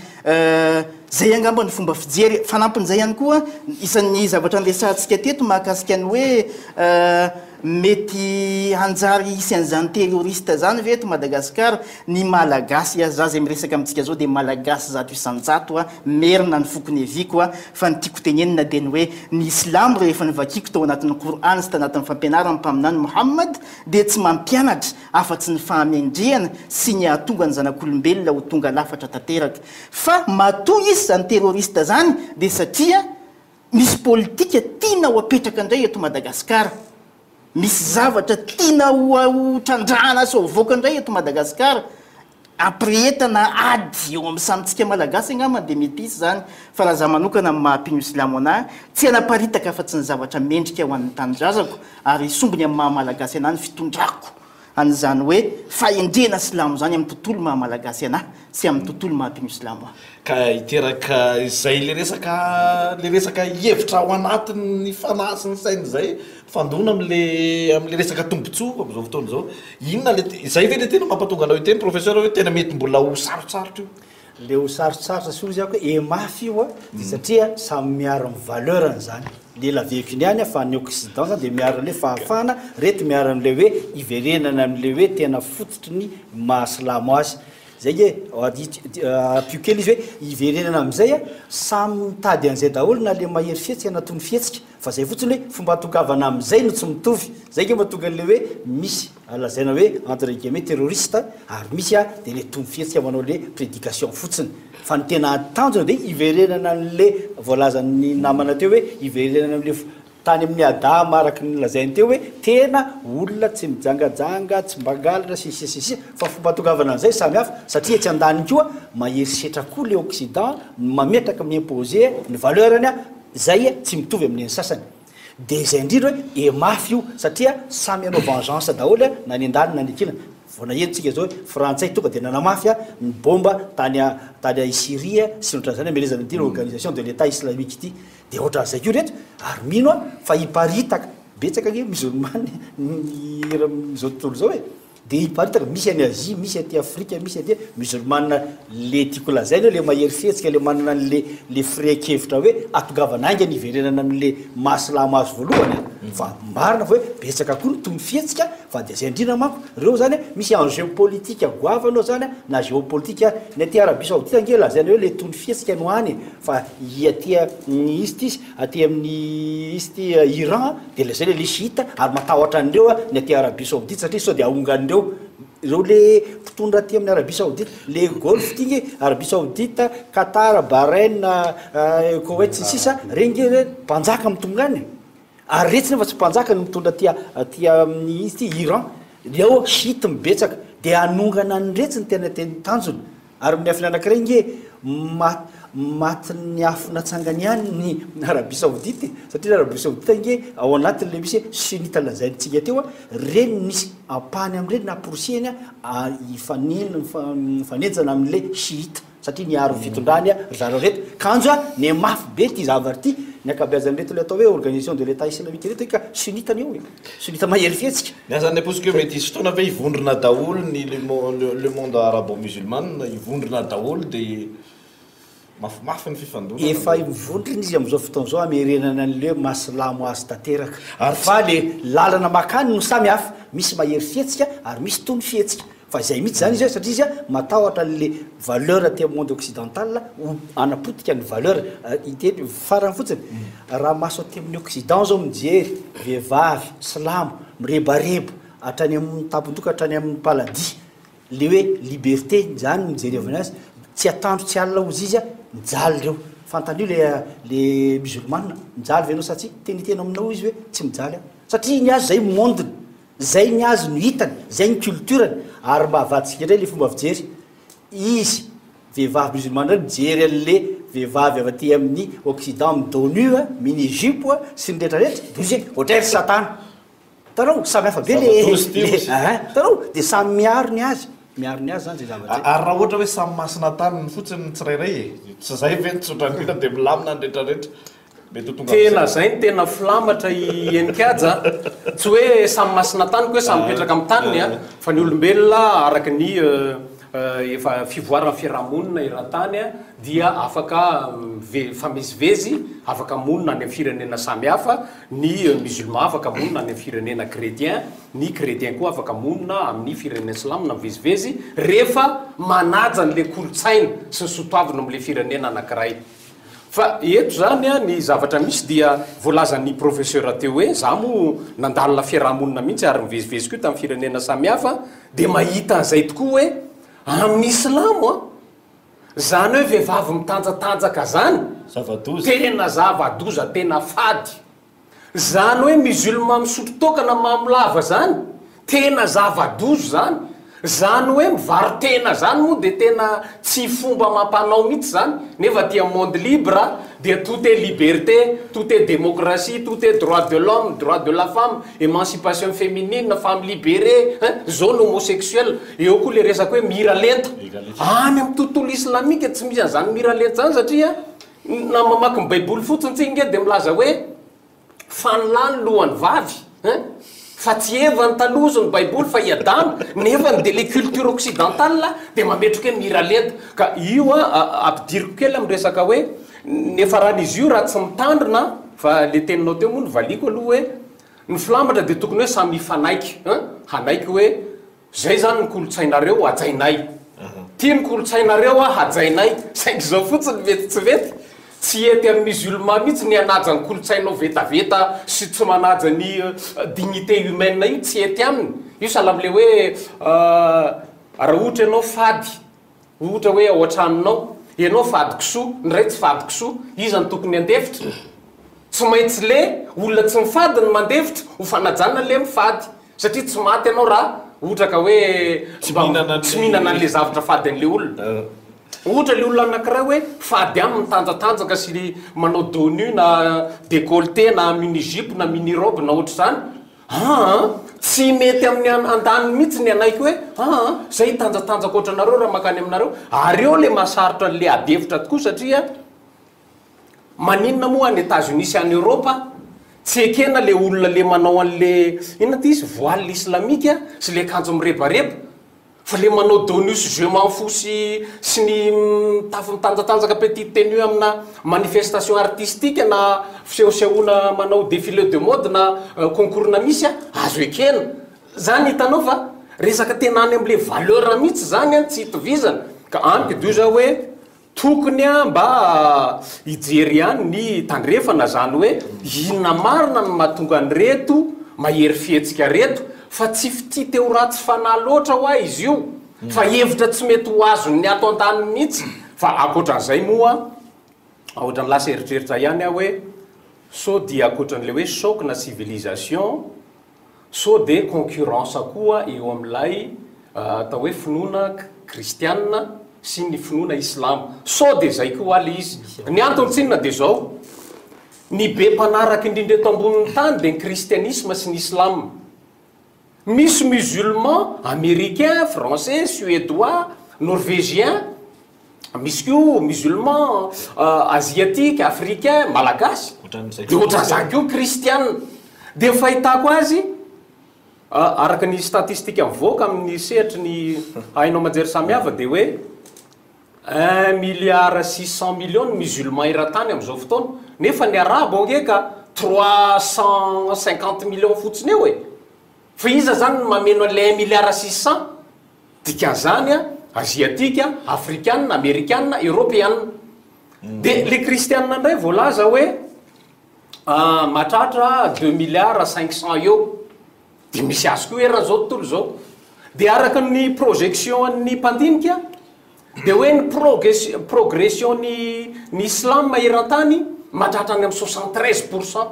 Izay angamba no fomba fijery. Fanampin'izay ihany koa, isan'ny zavatra niresahantsika teto mahakasika ny hoe Mety hanjary hisy an'izany terroriste zany ve eto Madagascar? Ny Malagasy a, za zay miresaka amintsika zao dia Malagasy 100% a, Merina ny foko niaviako a, fa ny tiako tenenina dia ny hoe ny Islamo rehefa novakiako tao anatin'ny Qur'an sy tanatin'ny fampianaran'ny Mpaminany Muhammad dia tsy mampianatra afa-tsy ny fahamendrehana sy ny hahatonga ny zanak'olombelona ho tonga lafatra tanteraka. Fa matoa hisy zany terroriste zany dia satria Misy politika tiana ho apetraka indray eto Madagasikara. Misy zavatra tiana ho ho trandrahana sy ho avoaka indray eto Madagasikara. Ampirehetana ady eo amin'ny samy tsika Malagasy angamba dia mety hisy izany. Fa raha za manokana amin'ny maha mpino silamo anah, tsy hanaparitaka afa-tsy ny zavatra mendrika ho an'ny tanindrazako ary sombiny amin'ny maha Malagasy anah ny fitondrako an'izany hoe fahendrena silamo izany amin'ny tontolo maha Malagasy anah sy amin'ny tontolo maha mpino silamo ahy. Ka hiteraka izay le resaka le resaka hevitra ao anatin'ny fanahy sy ny saina izay mifandona amle amle resaka tombotsoa amin'izao fotoana izao. Inona le izay ve le tena mampatonga anao hiteny professeur hoe tena mety mbola ho sarotsarotra io? Le ho sarotsarotra sy hozy ako e mafy io a de satria samy miaro ny valeur-ny zany le laveko iny ihany a fa ny occident zany de miaro an'le fahafahana reto miaro an'le hoe hiverenana am'le hoe tena fototry ny maha silamo azy zay nge ampio kely izy hoe hiverenana am'zay a samy mitady an'zay daholo na le mahery fihetsika na tony fihetsika fa zay fotsiny hoe fomba ahatongavana am'zay no tsy mitovy zay nge mahatonga an'le hoe misy Lazaina hoe entre guillemets terroriste ary misy a dia le tony fihetsika manao le prédication fotsiny fa ny tena tanjona dia hiverenana an'le voalazan'ny namana teo hoe hiverenana am'le tany amin'ny Adama araka ny nolazainy teo hoe tena olona tsy mijangajanga tsy mpangalatra sy ny sisa sy ny sisa fa fomba ahatongavana an'izay samy hafa satria etsy andaniny koa mahery setra koa le occident mametraka mi-imposer ny valeur-ny izay tsy mitovy amin'ny an'ny sasany. Dia izay indrindra hoe e mafy io satria samy hanao vengeance daholo na ny andaniny na ny ankilany. Vao naheno tsika izao hoe frantsay tonga dia nanamafy ny bomba tany tany i Syrie sy ny ohatran'izany hamelezana an'ity organisation de l'etat islamique ity. Dia ohatran'izay koa ireto ary mino aho fa hiparitaka. Betsaka ange musulman ny eran'izao tontolo izao e. Dia hiparitaka, misy any Asie, misy aty Afrika, misy aty, musulmane le tiako lazaina eo le mahery fihetsika, le manana an'le le firehan-kevitra hoe atongavana haingana hiverenana amin'le maha silamo azy voalohany an, fa marina fa hoe betsaka koa ny tony fihetsika fa dia zay indrindra manko reo zany misy enjeu politique goavana ao zany na géopolitique ary, ny aty Arabie Saoudite ange lazaina hoe le tony fihetsika no any e, fa i aty izy ty aty amin'ny izy ty Iran dia lazaina le chiite ary matahotra an'ireo ny aty Arabie Saoudite satria sao dia ahongan'ireo ireo le mpitondra aty amin'ny Arabie Saoudite le golfe ty nge Arabie Saoudite, Qatar, Bahreïn, Koweït sy ny sisa reny nge re mpanjaka mitonga any ary retsy nefa tsy mpanjaka no mitondra aty aty amin'ny izy ty Iran dia ao chiite mibetsaka dia hanongana an'iretsy ny tena tena tanjona Ary amin'ny afony anankiray nge matin'ny afo natsangany ihany ny Arabie Saoudite e! Satria ny Arabie Saoudite nge ao anatin'ilay misy hoe sunnite lazaintsika teo a, ireny nisy ampahany amin'ireny namporisihiny hifanenjana amin'ilay chiite satria niaro ny fitondrany ry zareo ireto. Kanjo a, nihamafy be ity zavatra ity, ny ankabeazan'ireto ilay atao hoe organisation de l'Etat islamique ireto ka sunnite ny eo e! Sunnite mahery fihetsika. Ny aza ny ampoiziko hoe mety hisy fotoana ve hivondrona daholo ny le monde arabo-musulman, hivondrona daholo dia mafimafy ny fifandonana. Efa mivondrona izy amin'izao fotoana izao hamerenana an'ilay hoe maha silamo azy tanteraka. Fa le lalana makany no samy hafa, misy mahery fihetsika ary misy tony fihetsika. Fa izay mihitsy izany izy satria izy matahotra an'le valeur aty amin'ny monde occidental ho hanapotika ny valeur. Hiteny farany fotsiny, raha maso aty amin'ny occident zao mijery vehivavy silamo mirebareba hatrany amin'ny tampon-doha ka hatrany amin'ny paladia, le hoe liberté zany no ijerevany azy, tsy atandro tsy alina hozy izy mijaly reo. Fantanio le le musulmane, mijaly ve enao sa tsia? Teniteny aminao izy hoe tsy mijaly aho. Satria ny azy zay monde-ny. Zay ny azy no hitany, zay ny culture-ny, ary mba avaditsika indray le fomba fijery, izy vehivavy musulmane reny mijery anle vehivavy avy aty amin'ny occident amin'ny dos nu a, mini jupe a, sy ny rehetra rehetra, de ozy hoe ohatray ry satana, hitanao, samy hafa be le le ein, hitanao, de samy miaro ny azy, miaro ny azy zany zay zavatra zay. Ary raha ohatra hoe samy masina taniny fotsiny ny tsirairay e, tsy zay ve ny tsotra indrindra de milamina ny rehetra rehetra. Mety ho tonga Tena amin'izay. zay no tena filamatra i Heninkaja a! Tsy hoe samy masina taniko hoe samy mipetraka amin'ny taniny a! Fa ny olombelona araka ny efa fivoaran'ny fiarahamonina eran-tany dia afaka mifamezivezy, afaka monina any amin'ny firenena samy hafa, ny musulman afaka monina any amin'ny firenena chrétien, ny chrétien koa afaka monina amin'ny firenena silamo na mivezivezy rehefa manaja an'ilay kolontsaina sy ny soatoavina amin'ilay firenena anankiray. Fa eto zany an, ny zavatra misy dia voalazan'ny professeur teo hoe, za moa nandalina fiaraha-monina mihitsy ary nivezivezy koa tamin'ny firenena samihafa dia mahita an'izay tokoa hoe amin'ny silamo an, zany hoe vehivavy mitanjatanjaka zany, Zava-doza. tena zava-doza, tena fady. Zany hoe musulman misotro toaka na mamo lava zany, tena zava-doza zany. Zany hoe mivaro-tena zany moa dia tena tsy fomba amam-panao mihitsy zany, nefa aty am monde libre dia tout est liberté, tout est démocratie, tout est droit de l'homme, droit de la femme, émancipation féminine, femme libérée, hein, zone homosexuelle, eo koa le resaka hoe miralenta. Any am tontolo islamika tsy misy an'zany miralenta zany satria Na mamaky ny baiboly fotsiny tsika nge dia milaza hoe fa ny lahy ny lohan'ny vavy hein! Fa tsy Eva ny taloha ozy ny baiboly fa i Adama, nefa ny dia le culture occidentale dia mametraka hoe miralenta. Ka io an ampidiriko kely amin'ny resaka hoe nefa raha izy io raha tsy mitandrina fa le teninao teo moa novaliako aloha hoe ny filamatra dia tokony hoe samy hifanaiky hein! Hanaiky hoe Zay zany ny kolontsainareo hajainay. Tia ny kolontsainareo aho hajainay. Saingy izao fotsiny mety tsy mety, tsy hety amin'ny musulman mihitsy ny hanaja ny kolontsainao vetaveta sy tsy manaja ny dignité humaine io, tsy hety aminy. Io sahala amin'ilay hoe raha ohatra ianao fady, ohatra hoe ao an-tranonao, ianao fady kisoa, ny iray tsy fady kisoa, iza no tokony handefitra? Tsy maintsy le olona tsy mifady no mandefitra ho fanajana le mifady. Satria tsy maty ianao raha ohatra ka hoe Tsy mihinana tsy mihinana an'le zavatra fady an'le olona. Ohatra le olona anankiray hoe fady aminy mitanjatanjaka sy manao dos nu na décolleté na mini jupe na mini robe na ohatr'izany, aa tsy mety amin'ny andaniny mihitsy ny hanaiky hoe aa zay hitanjatanjaka ohatranareo raha mankany aminareo. Ary eo le mahasarotra an'le ady hevitra tokoa satria Maninona moa any Etats Unis sy any Europe Tsy ekena le olona le manao an'le, inona ty izy, voile islamique sy le akanjo mirebareba. Fa le manao donus je m'en fous sy sy ny mitafy mitanjatanjaka petite tenue amina manifestation artistique na fisehosehoana manao defile de mode na concours na misy a, azo ekena. Zany hitanao fa resaka tena any amle valeur mihitsy zany an tsy itovizana. Ka amiko doza hoe Tokony mba hijery ihany ny tandrefana zany hoe inona marina no mahatonga an'ireto mahery fihetsika reto fa tsy fitia te ho ratsy fanahy loatra hoa izy io fa hevitra tsy mety ho azon'ny ato andaniny mihitsy fa ankoatran'izay moa ohatran'ny lasa eritreritra ihany aho hoe sao dia ankoatran'ilay hoe choc na civilisation Sao dia concurrence koa eo amin'ilay atao hoe finoana kristianina sy ny finoana islamo. Sao dia izay koa hoa ilay izy. Ny antony tsinona dia izao, ny be mpanaraka indrindra eto ambonin'ny tany dia ny kristianisma sy ny islam. Misy musulman, americain, français, suédois, norvégien, Misy koa musulman, asiatique, africain, malagasy. Dia ohatran'izany koa ny kristiana. Dia ny fahitako azy, araka ny statistique mivoaka amin'ny sehatry ny haino aman-jery samihafa dia hoe un milliard 600 millions ny musulman eran-tany amin'izao fotoana. Nefa ny arabo ange ka 350 millions fotsiny eo e. Fa iza izany no mameno an'ilay un milliard 600? Dikan'izany a, aziatika, afrikana, amerikana, eropeana. Dia le kristianina indray voalaza hoe mahatratra deux milliards 500 eo. Dia misy azy koa eran'izao tontolo izao. Dia araka ny projection an'ny mpandinika dia hoe ny progression ny ny islam eran-tany mahatratra any amin'ny 73 pourcent.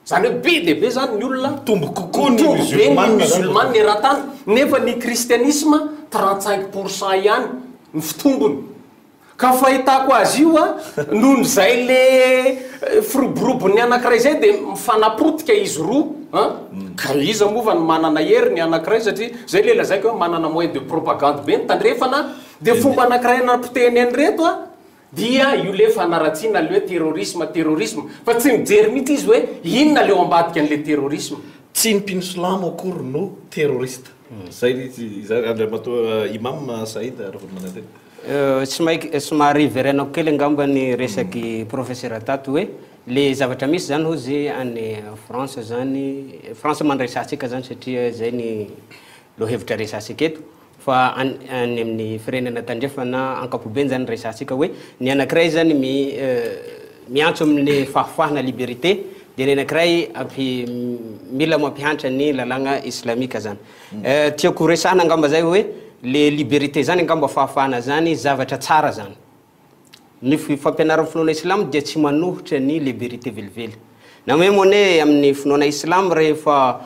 Zany hoe be dia be zany ny olona Mitombo kokoa ny mitombo be ny musulmane zany. musulmane eran-tany nefa ny kristianisme 35 pour cent ihany ny fitombony. Ka fahitako azy io a, nohon'izay le firoborobon'ny anankiray zay dia mifanapotika izy roa an, ka iza moa fa no manana hery ny anankiray satria zay le lazaiko hoe manana moyen de propagande be ny tandrefana dia fomba anankiray anapotehiny an'ireto a, Dia io le fanaratsiana le hoe terrorisme terrorisme fa tsy mijery mihitsy izy hoe inona le ao ambadika an'le terrorisme. Tsy ny mpino silamo akory no terroriste. Zay le izy izany Andriamatoa Imam Saïd Ravalomanantena. Somary hiverenako kely angamba ny resak'i Professeur tato hoe le zavatra misy zany hozy any France zany, France moa no resahantsika zany satria zay ny lohahevitra resahantsika eto, Fa any any amin'ny firenena tandrefana ankapobeny zany resahantsika hoe ny anakiray zany mi miantso amin'ny fahafahana liberté dia ny anakiray ampi mila mampihantra ny lalàgna islamika zany. Tiako resahana angamba zay hoe le liberté zany angamba fahafahana zany zavatra tsara zany. Ny fampianaran'ny finoana islamo dia tsy manohitra ny liberite velively. Na même anie amin'ny finoana islamo rehefa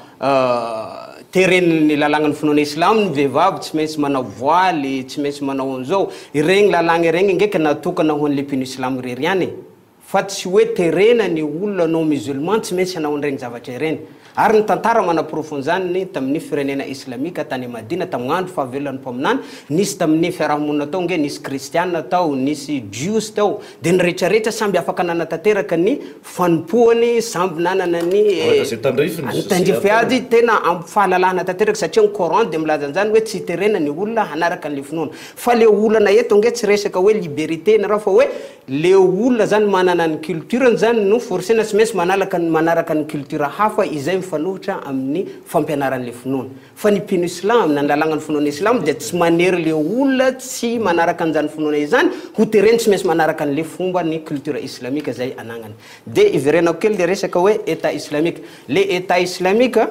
teren'ny lalàgnan'ny finoana islamo ny vehivavy tsy maintsy manao voile, tsy maintsy manao an'izao, ireny lalàgna ireny ange ka natokana ho an'le mpino islamo irery ihany e. Fa tsy hoe terena ny olona non musulman tsy maintsy hanao an'ireny zavatra ireny. Ary ny tantara manaporofo an'izany ny tamin'ny firenena islamika tany Madina tamin'ny andro fahavelolan'ny Mpaminany, nisy tamin'ny fiarahamonina tao ange nisy kristiana tao, nisy jiosy tao, dia ny rehetrarehetra samby afaka nanatanteraka ny fanompoany, samby nanana ny Araka izay tandrifiny ny sy tandrify ataony. azy tena amin'ny fahalalahana tanteraka satria ny Coran dia milaza an'izany hoe tsy terena ny olona hanaraka an'ilay finoana. Fa le olana eto ange tsy resaka hoe liberté na raha fa hoe Le olona zany manana ny culture-ny zany no forcer-na tsy maintsy manalaka ny manaraka ny culture hafa izay mifanohitra amin'ny fampianaran'le finoana. Fa ny mpino islam na ny lalàgnan'ny finoana islam dia tsy manery le olona tsy manaraka an'izany finoana izany ho tereny tsy maintsy manaraka an'le fomba ny culture islamique izay anagnany. De iverenako kely le resaka hoe Etat islamique. Le Etat islamique.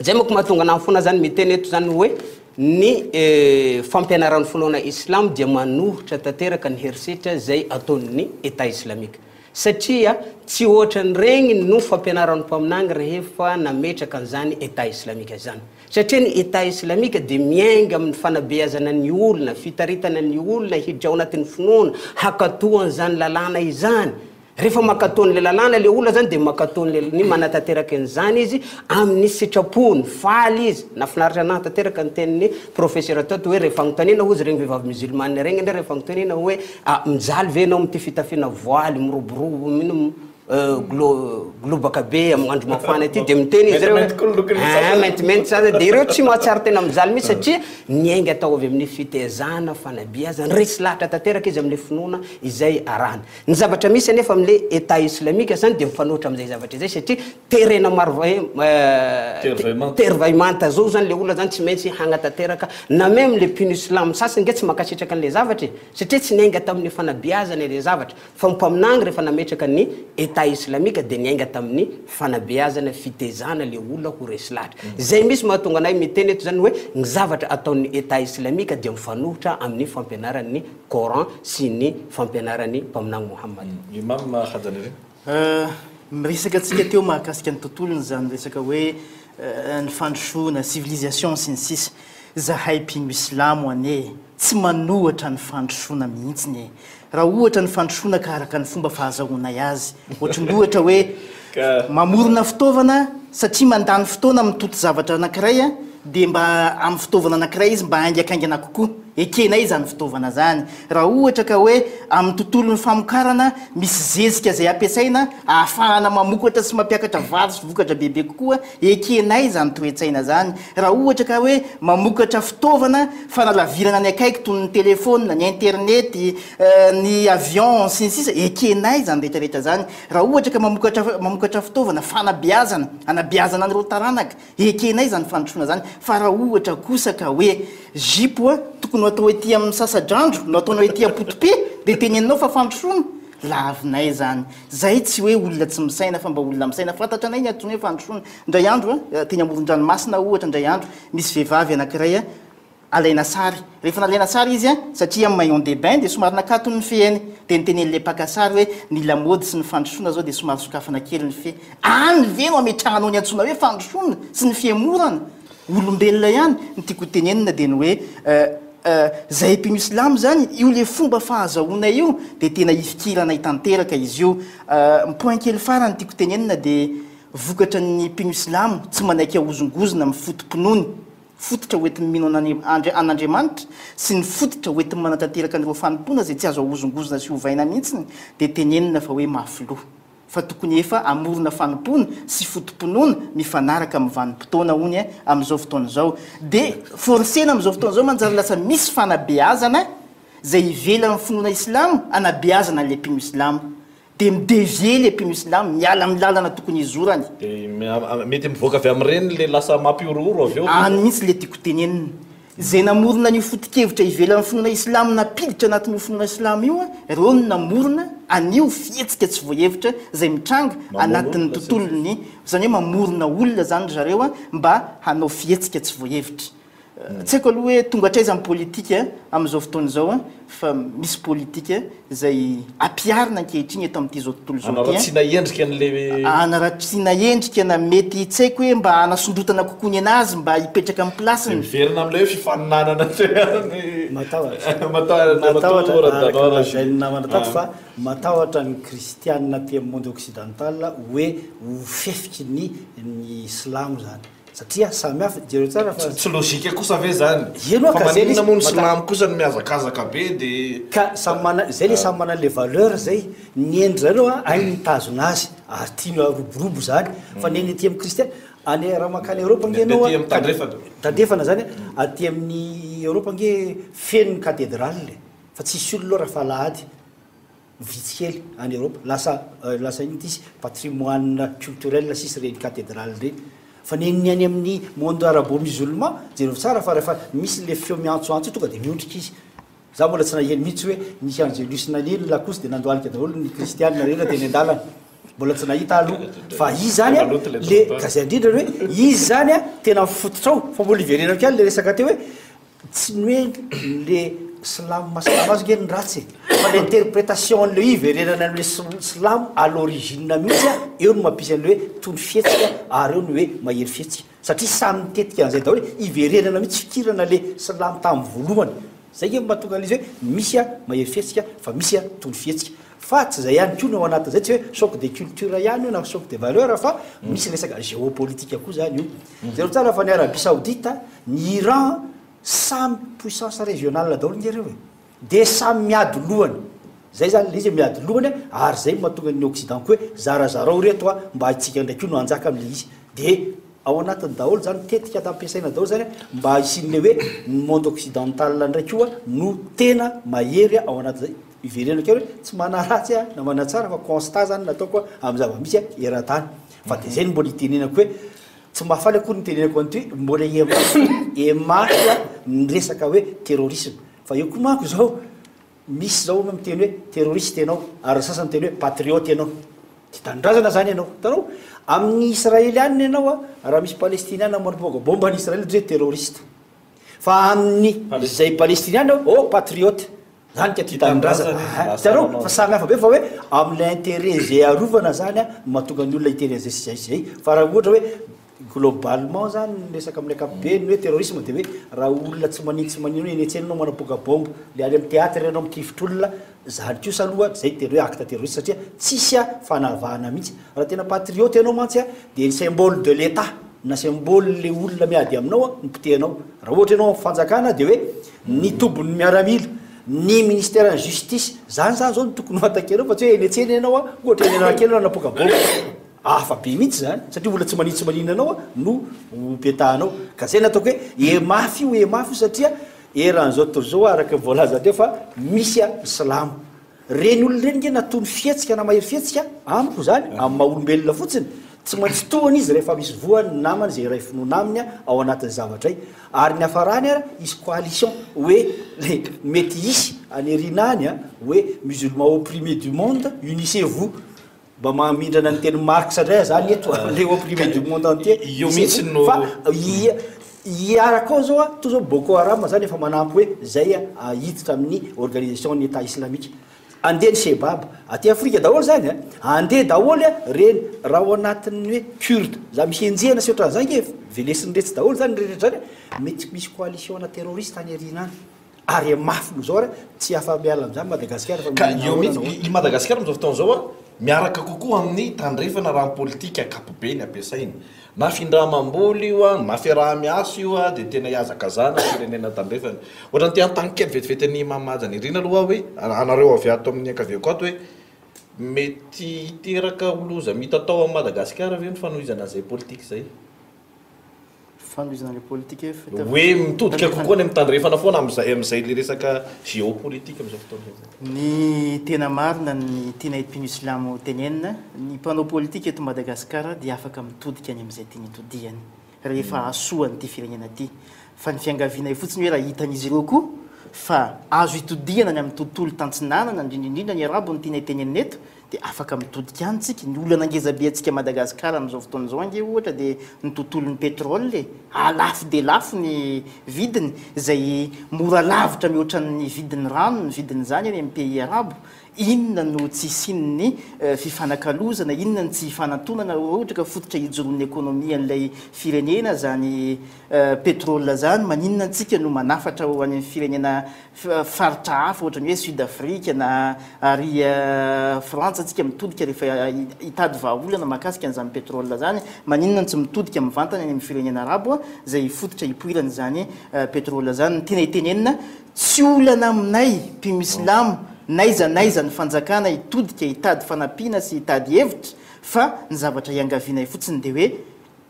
Zay manko mahatonga anah foana zany miteny eto zany hoe ny fampianaran'ny finoana islamo dia manohitra tanteraka ny herisetra zay ataon'ny Etat islamique. Satria tsy ohatran'iregny no fampianaran'ny mpaminany rehefa nametraka an'izany Etat islamique zany. Satria ny Etat islamique dia miainga amin'ny fanabeazana ny olona, fitaritana ny olona hiditra ao anatin'ny finoana, hakatoa an'izany lalàna izany. Rehefa mankatò an'ilay lalàna ilay olona izany dia mankatò an'ilay, ny manatanteraka an'izany izy amin'ny sitrapony, faly izy. Nahafinaritra anahy tanteraka ny tenin'ny professeur tato hoe rehefa anontaniana hozy ireny vehivavy musulmane ireny indray rehefa anontaniana hoe ah mijaly ve ianao amin'ity fitafiana voile miroborobo mino. Glo globaka be amin'ny andro mafana ity dia miteny izy ireo hoe ah, maintimainty sasany dia ireo tsy mahatsiaro tena mijaly mihitsy satria niainga tao avy amin'ny fitaizana, fanabeazana, resy lahatra tanteraka izy amin'ilay finoana izay arahany. Ny zavatra misy anefa amin'ilay Etat islamika izany dia mifanohitra amin'izay zavatra izay satria terena maro tery vaimanta zao izany ilay olona izany tsy maintsy hagnatanteraka na même ilay mpino islam sasany nge tsy mankasitraka an'ilay zavatra e satria tsy niainga tamin'ny fanabeazana ilay zavatra. Fa ny mpaminany rehefa nametraka ny Etat Islamika dia niainga tamin'ny fanabeazana, fitezana le olona ho resy lahatra. Izay misy mahatonga anay miteny eto izany hoe ny zavatra ataon'ny Etat Islamika dia mifanohitra amin'ny fampianaran'ny Coran sy ny fampianaran'ny mpaminany Mohammad. Imam Hajanirina. Miresaka antsika teo mahakasika ny tontolony izany resaka hoe ny fandrosoana, civilisation sy ny sisa. Zahay mpino islamo anie tsy manohatra ny fandrosoana mihitsiny e! Raha ohatra ny fandrosoana ka araka ny fomba fahazahoanay azy, ohatry ny ohatra hoe mamorona fitaovana satria mandany fotoana mitoto zavatra anankiray dia mba amin'ny fitaovana anankiray izy mba haingakaingana kokoa, ekenay izany fitaovana izany. Raha ohatra ka hoe amin'ny tontolon'ny famokarana misy zezika izay ampiasaina ahafahana mamokatra sy mampiakatra vary sy vokatra bebe kokoa, ekenay izany toe-tsaina izany. Raha ohatra ka hoe mamokatra fitaovana fanalavirana ny akaiky toy ny telefaonina, ny internet, ny avion, sy ny sisa, ekenay izany rehetra rehetra izany. Raha ohatra ka mamokatra mamokatra fitaovana fanabeazana, hanabeazana an'ireo taranaka, ekenay izany fandrosoana izany. Fa raha ohatra kosa ka hoe zipo tokony ho atao ety amin'ny sasa-drandro no ataonao ety am-poto-pe dia teneninao fa fandrosoana, lavinay izany. Zay tsy hoe olona tsy misaina fa mba olona misaina. Fantatra anay ny antsoina hoe fandrosoana. Indray andro, teny amoron-dranomasina aho ohatra indray andro, nisy vehivavy anankiray alaina sary. Rehefa nalaina sary izy, satria amin'ny maillon de bain dia somary nakatony ny fehiny. Dia nitenen'ilay mpaka sary hoe ny lamaody sy ny fandrosoana izao dia somary sokafana kely ny fe. Any ve no ametrahanao ny antsoina hoe fandrosoana sy ny fihemorana? Olombelona ihany, ny tiako ho tenenina dia ny hoe Zahay mpino silamo izany, io le fomba fahazahoana io dia tena ifikiranay tanteraka izy io. Ny point kely farany tiako tenenina dia vokatra ny mpino silamo tsy manaiky ahozongozona amin'ny foto-pinoany, fototra hoentiny mino an'Andriamanitra sy ny fototra hoentiny manatanteraka an'ireo fanompoana izay tsy azo ahozongozona sy ovaina mihitsiny dia tenenina fa hoe mafy loha. fa tokony efa hamorona fanompoana sy foto-pinoana mifanaraka amin'ny vanim-potoana hono amin'izao fotoana izao. Dia forcena amin'izao fotoana izao manjary lasa misy fanabeazana izay ivelan'ny finoana islamo anabeazana an'ilay mpino islamo. Dia mi-devier ilay mpino islamo, miala amin'ny lalana tokony hizorany. Dia mety mivoaka avy amin'ireny ilay lasa mampihorohoro avy eo. Any mihitsy ilay tiako tenenina. Izay namorona an'io foto-kevitra ivelan'ny finoana islamo nampiditra anatin'io finoana islamo io, ireo no namorona an'io fihetsika tsy voahevitra izay mitranga anatin'ny tontolon'ny, izany hoe mamorona olona izany ry zareo mba hanao fihetsika tsy voahevitra. Tsy haiko aloha hoe tonga hatraiza ny politika amin'izao fotoana izao fa misy politika izay ampiharina ankehitriny eto amin'ity izao tontolo izao ity. Hanaratsiana endrika an'ilay. Hanaratsiana endrika na mety tsy haiko hoe mba hanasondrotana kokoa ny an'azy mba hipetraka amin'ny place-ny. Dia miverina amin'ilay hoe fifaninanana teo ihany. Matahotra. Matahotra araka ny lazain'ny namana tato fa matahotra ny kristianina aty amin'ny monde occidental hoe ho fefiky ny ny silamo izany. Satria samy hafa, jereo tsara fa. Tsy logique kosa ve zany? Eny Fa maninona moa ny silamo kosa no mihazakazaka be de. Ka samy mana, zay le samy manana le valeur zay, ny endry zareo a hainy mitazona azy ary tiany aroborobo zany, fa ny any aty amin'ny kristiana, any raha mankany Europe ange ianao Ny aty amin'ny tandrefana. Tandrefana zany a, aty amin'ny Europe ange feno ny cathédrale e, fa tsisy olona ao raha fa alahady. Vitsy kely any Europe. Lasa lasa inona ity izy? Patrimoine culturel sisa ireny cathédrale ireny. Fa ny ny any amin'ny monde arabo-musulman, jereo tsara fa rehefa misy ilay feo miantsoantso io tonga dia miondrika izy. Za mbola tsy naheno mihitsy hoe nisy angelus naneno lakolosy dia nandohalika daholo ny kristiana rehetra teny an-dalana. Mbola tsy nahita aho aloha. Fa izy izany an, le, ka izay indrindra ny hoe izy izany an, tena mifototra ao. Fa mbola iverenako ihany ilay resaka teo hoe Tsy ny hoe le silamo maha silamo azy nge no ratsy e, fa le interprétation an'le hiverenana an'le silamo à l'origine mihitsy a, eo no mampisy an'le hoe tony fihetsika ary eo no hoe mahery fihetsika, satria samy mitetika an'izay daholo e, hiverenana mihitsy fikirana le silamo tamin'ny voalohany, zay nge no mahatonga an'le izy hoe misy a mahery fihetsika fa misy a tony fihetsika, fa tsy zay ihany koa no ao anatin'izay, tsy hoe choc de culture ihany io na choc de valeur fa misy resaka géopolitique koa zany io. Jereo tsara fa ny Arabie Saoudite, ny Iran samy puissance régionale daholo nge reo e. Dia samy miady lohany. Zay zany le izy miady lohany ary zay no mahatonga ny occident koa hoe zarazarao reto a mba itsika ndray koa no hanjaka amle izy. De ao anatiny daholo zany tetika ampiasaina daholo zany mba hisian'le hoe ny monde occidental ndray koa no tena mahery ao anatin'izay. Iverenako kely hoe tsy manaratsy aho na manatsara fa constat zany nataoko amin'ny zava-misy eran-tany. Fa de zay no mbola itenenako hoe tsy mahafaly akory ny itenenako an'ity hoe mbola emaso ny resaka hoe terrorisme. Fa eo koa manko izao Misy zao miteny hoe terroriste ianao ary ny sasany miteny hoe patriote ianao. Tia tanindrazana zany ianao. Hitanao? Amin'ny Israelianina ianao a, raha misy Palestiniana manapoaka bomba any Israel dia hoe terroriste. Fa amin'ny izay Palestiniana oh patriote. Zany ka tia tanindrazana. Hitanao? Fa samy hafa be fa hoe amin'ilay intérêt izay arovana zany a no mahatonga ny olona hiteny an'izay sy izay sy izay. Fa raha ohatra hoe Globalement zany ny resaka amin'ny ankapobeny hoe terrorisme dia hoe raha olona tsy manin tsy manino eny an-tsena ianao manapoaka bombe, le any amin'ny théâtre ianao mitifitra olona, zany kosa aloha zay tena hoe acte terroriste satria tsisy fanavahana mihitsy. Raha tena patriote ianao mantsy dia ny symbole de l'Etat na symbole le olona miady aminao no potehanao. Raha ohatra ianao amin'ny fanjakana dia hoe ny tobin'ny miaramila, ny ministère ny justice, zany zany zao no tokony ho attaquer-nao fa tsy hoe eny an-tsena ianao ohatra eny Analakely ianao hanapoaka bombe. Hafa be mihitsy izany satria olona tsy maninona tsy maninona anao no ho petahanao. Ka zay no ataoko hoe e mafy io e mafy io satria eran'izao tontolo izao araka ny voalaza teo fa misy ny silamo. Reny olona ireny nge na tony fihetsika na mahery fihetsika amiko izany amin'ny maha olombelona fotsiny tsy maintsy tohana izy rehefa misy voa ny namany izay iray finoana aminy ao anatin'ny zavatra ay. Ary ny hafarany ara hisy coalition hoe mety hisy any aoriana any hoe musulmans opprimés du monde unissez-vous. Mba mamindrana ny tenin'i Marx indray aho zany eto, le opprimé du monde entier. Io mihitsy no. Fa hiaraka ao zao a, toa zao Boko Haram zany efa manampy hoe zay hiditra amin'ny organisation ny Etat islamique. Andeha ny Shebab, aty Afrika daholo zany a, andeha daholo a reny, raha ao anatin'ny hoe Kurde, za misy enjehina sy ohatran'izany nge velesin'iretsy daholo zany rehetra zany a, mety misy coalition ana terroriste any aoriana any. Ary mafy noho izao ary tsy afa-miala amin'izany Madagasikara fa Ka mila eo nahoana mihitsy, nahoana. i Madagasikara amin'izao fotoana izao an, miaraka kokoa amin'ny tandrefana raha ny politika ankapobeny ampiasaina. Na findramam-bola io an, na fiaraha-miasa io an, dia tena ihazakazahana ny firenena tandrefana. Ohatran'ny te hanontany kely vetivety an'i Imam Haja Nirina aloha aho hoe, anareo avy ato amin'ny ankaviako ato hoe, mety hiteraka ho loza mitatao amin'i Madagasikara ve ny fanohizana an'izay politika izay? Fanohizana ilay politika hoe Hoe mitodika kokoa any amin'ny tandrefana foana amin'izay amin'izay ilay resaka géopolitique amin'izao fotoana izao. Ny tena marina ny tianay mpino silamo tenenina, ny mpanao politika eto Madagasikara dia afaka mitodika any amin'izay tiany hitodihany rehefa hahasoa an'ity firenena ity. Fa ny fiangavianay fotsiny hoe raha hitan'izy ireo koa fa azo itodihana any amin'ny tontolo tantsinanana, indrindra indrindra ny arabo no tianay tenenina eto, Dia afaka mitodika any tsika. Ny olana ngeza be antsika Madagascar amin'izao fotoana izao ange ohatra dia ny tontolon'ny pétrole e. Lafo dia lafo ny vidiny, izay mora lavitra mihoatra ny vidin'ny rano ny vidin'izany any amin'ny pays arabo. Inona no tsy hisian'ny fifanakalozana, inona no tsy hifanantonana raha ohatra ka fototra ijoroan'ny économie an'ilay firenena izany pétrole izany. Maninona antsika no manafatra ho any amin'ny firenena faritra hafa ohatran'ny hoe Sud Afrique na ary Frantsa antsika mitodika rehefa hitady vahaolana mahakasika an'izany pétrole izany, maninona no tsy mitodika mivantana any amin'ny firenena arabo izay fototra hipoiran'izany pétrole izany? Ny tiana hitenenina, tsy olana aminay mpino silamo n'aiza n'aiza ny fanjakana hitodika hitady fanampiana sy hitady hevitra fa ny zavatra iangavianay fotsiny dia hoe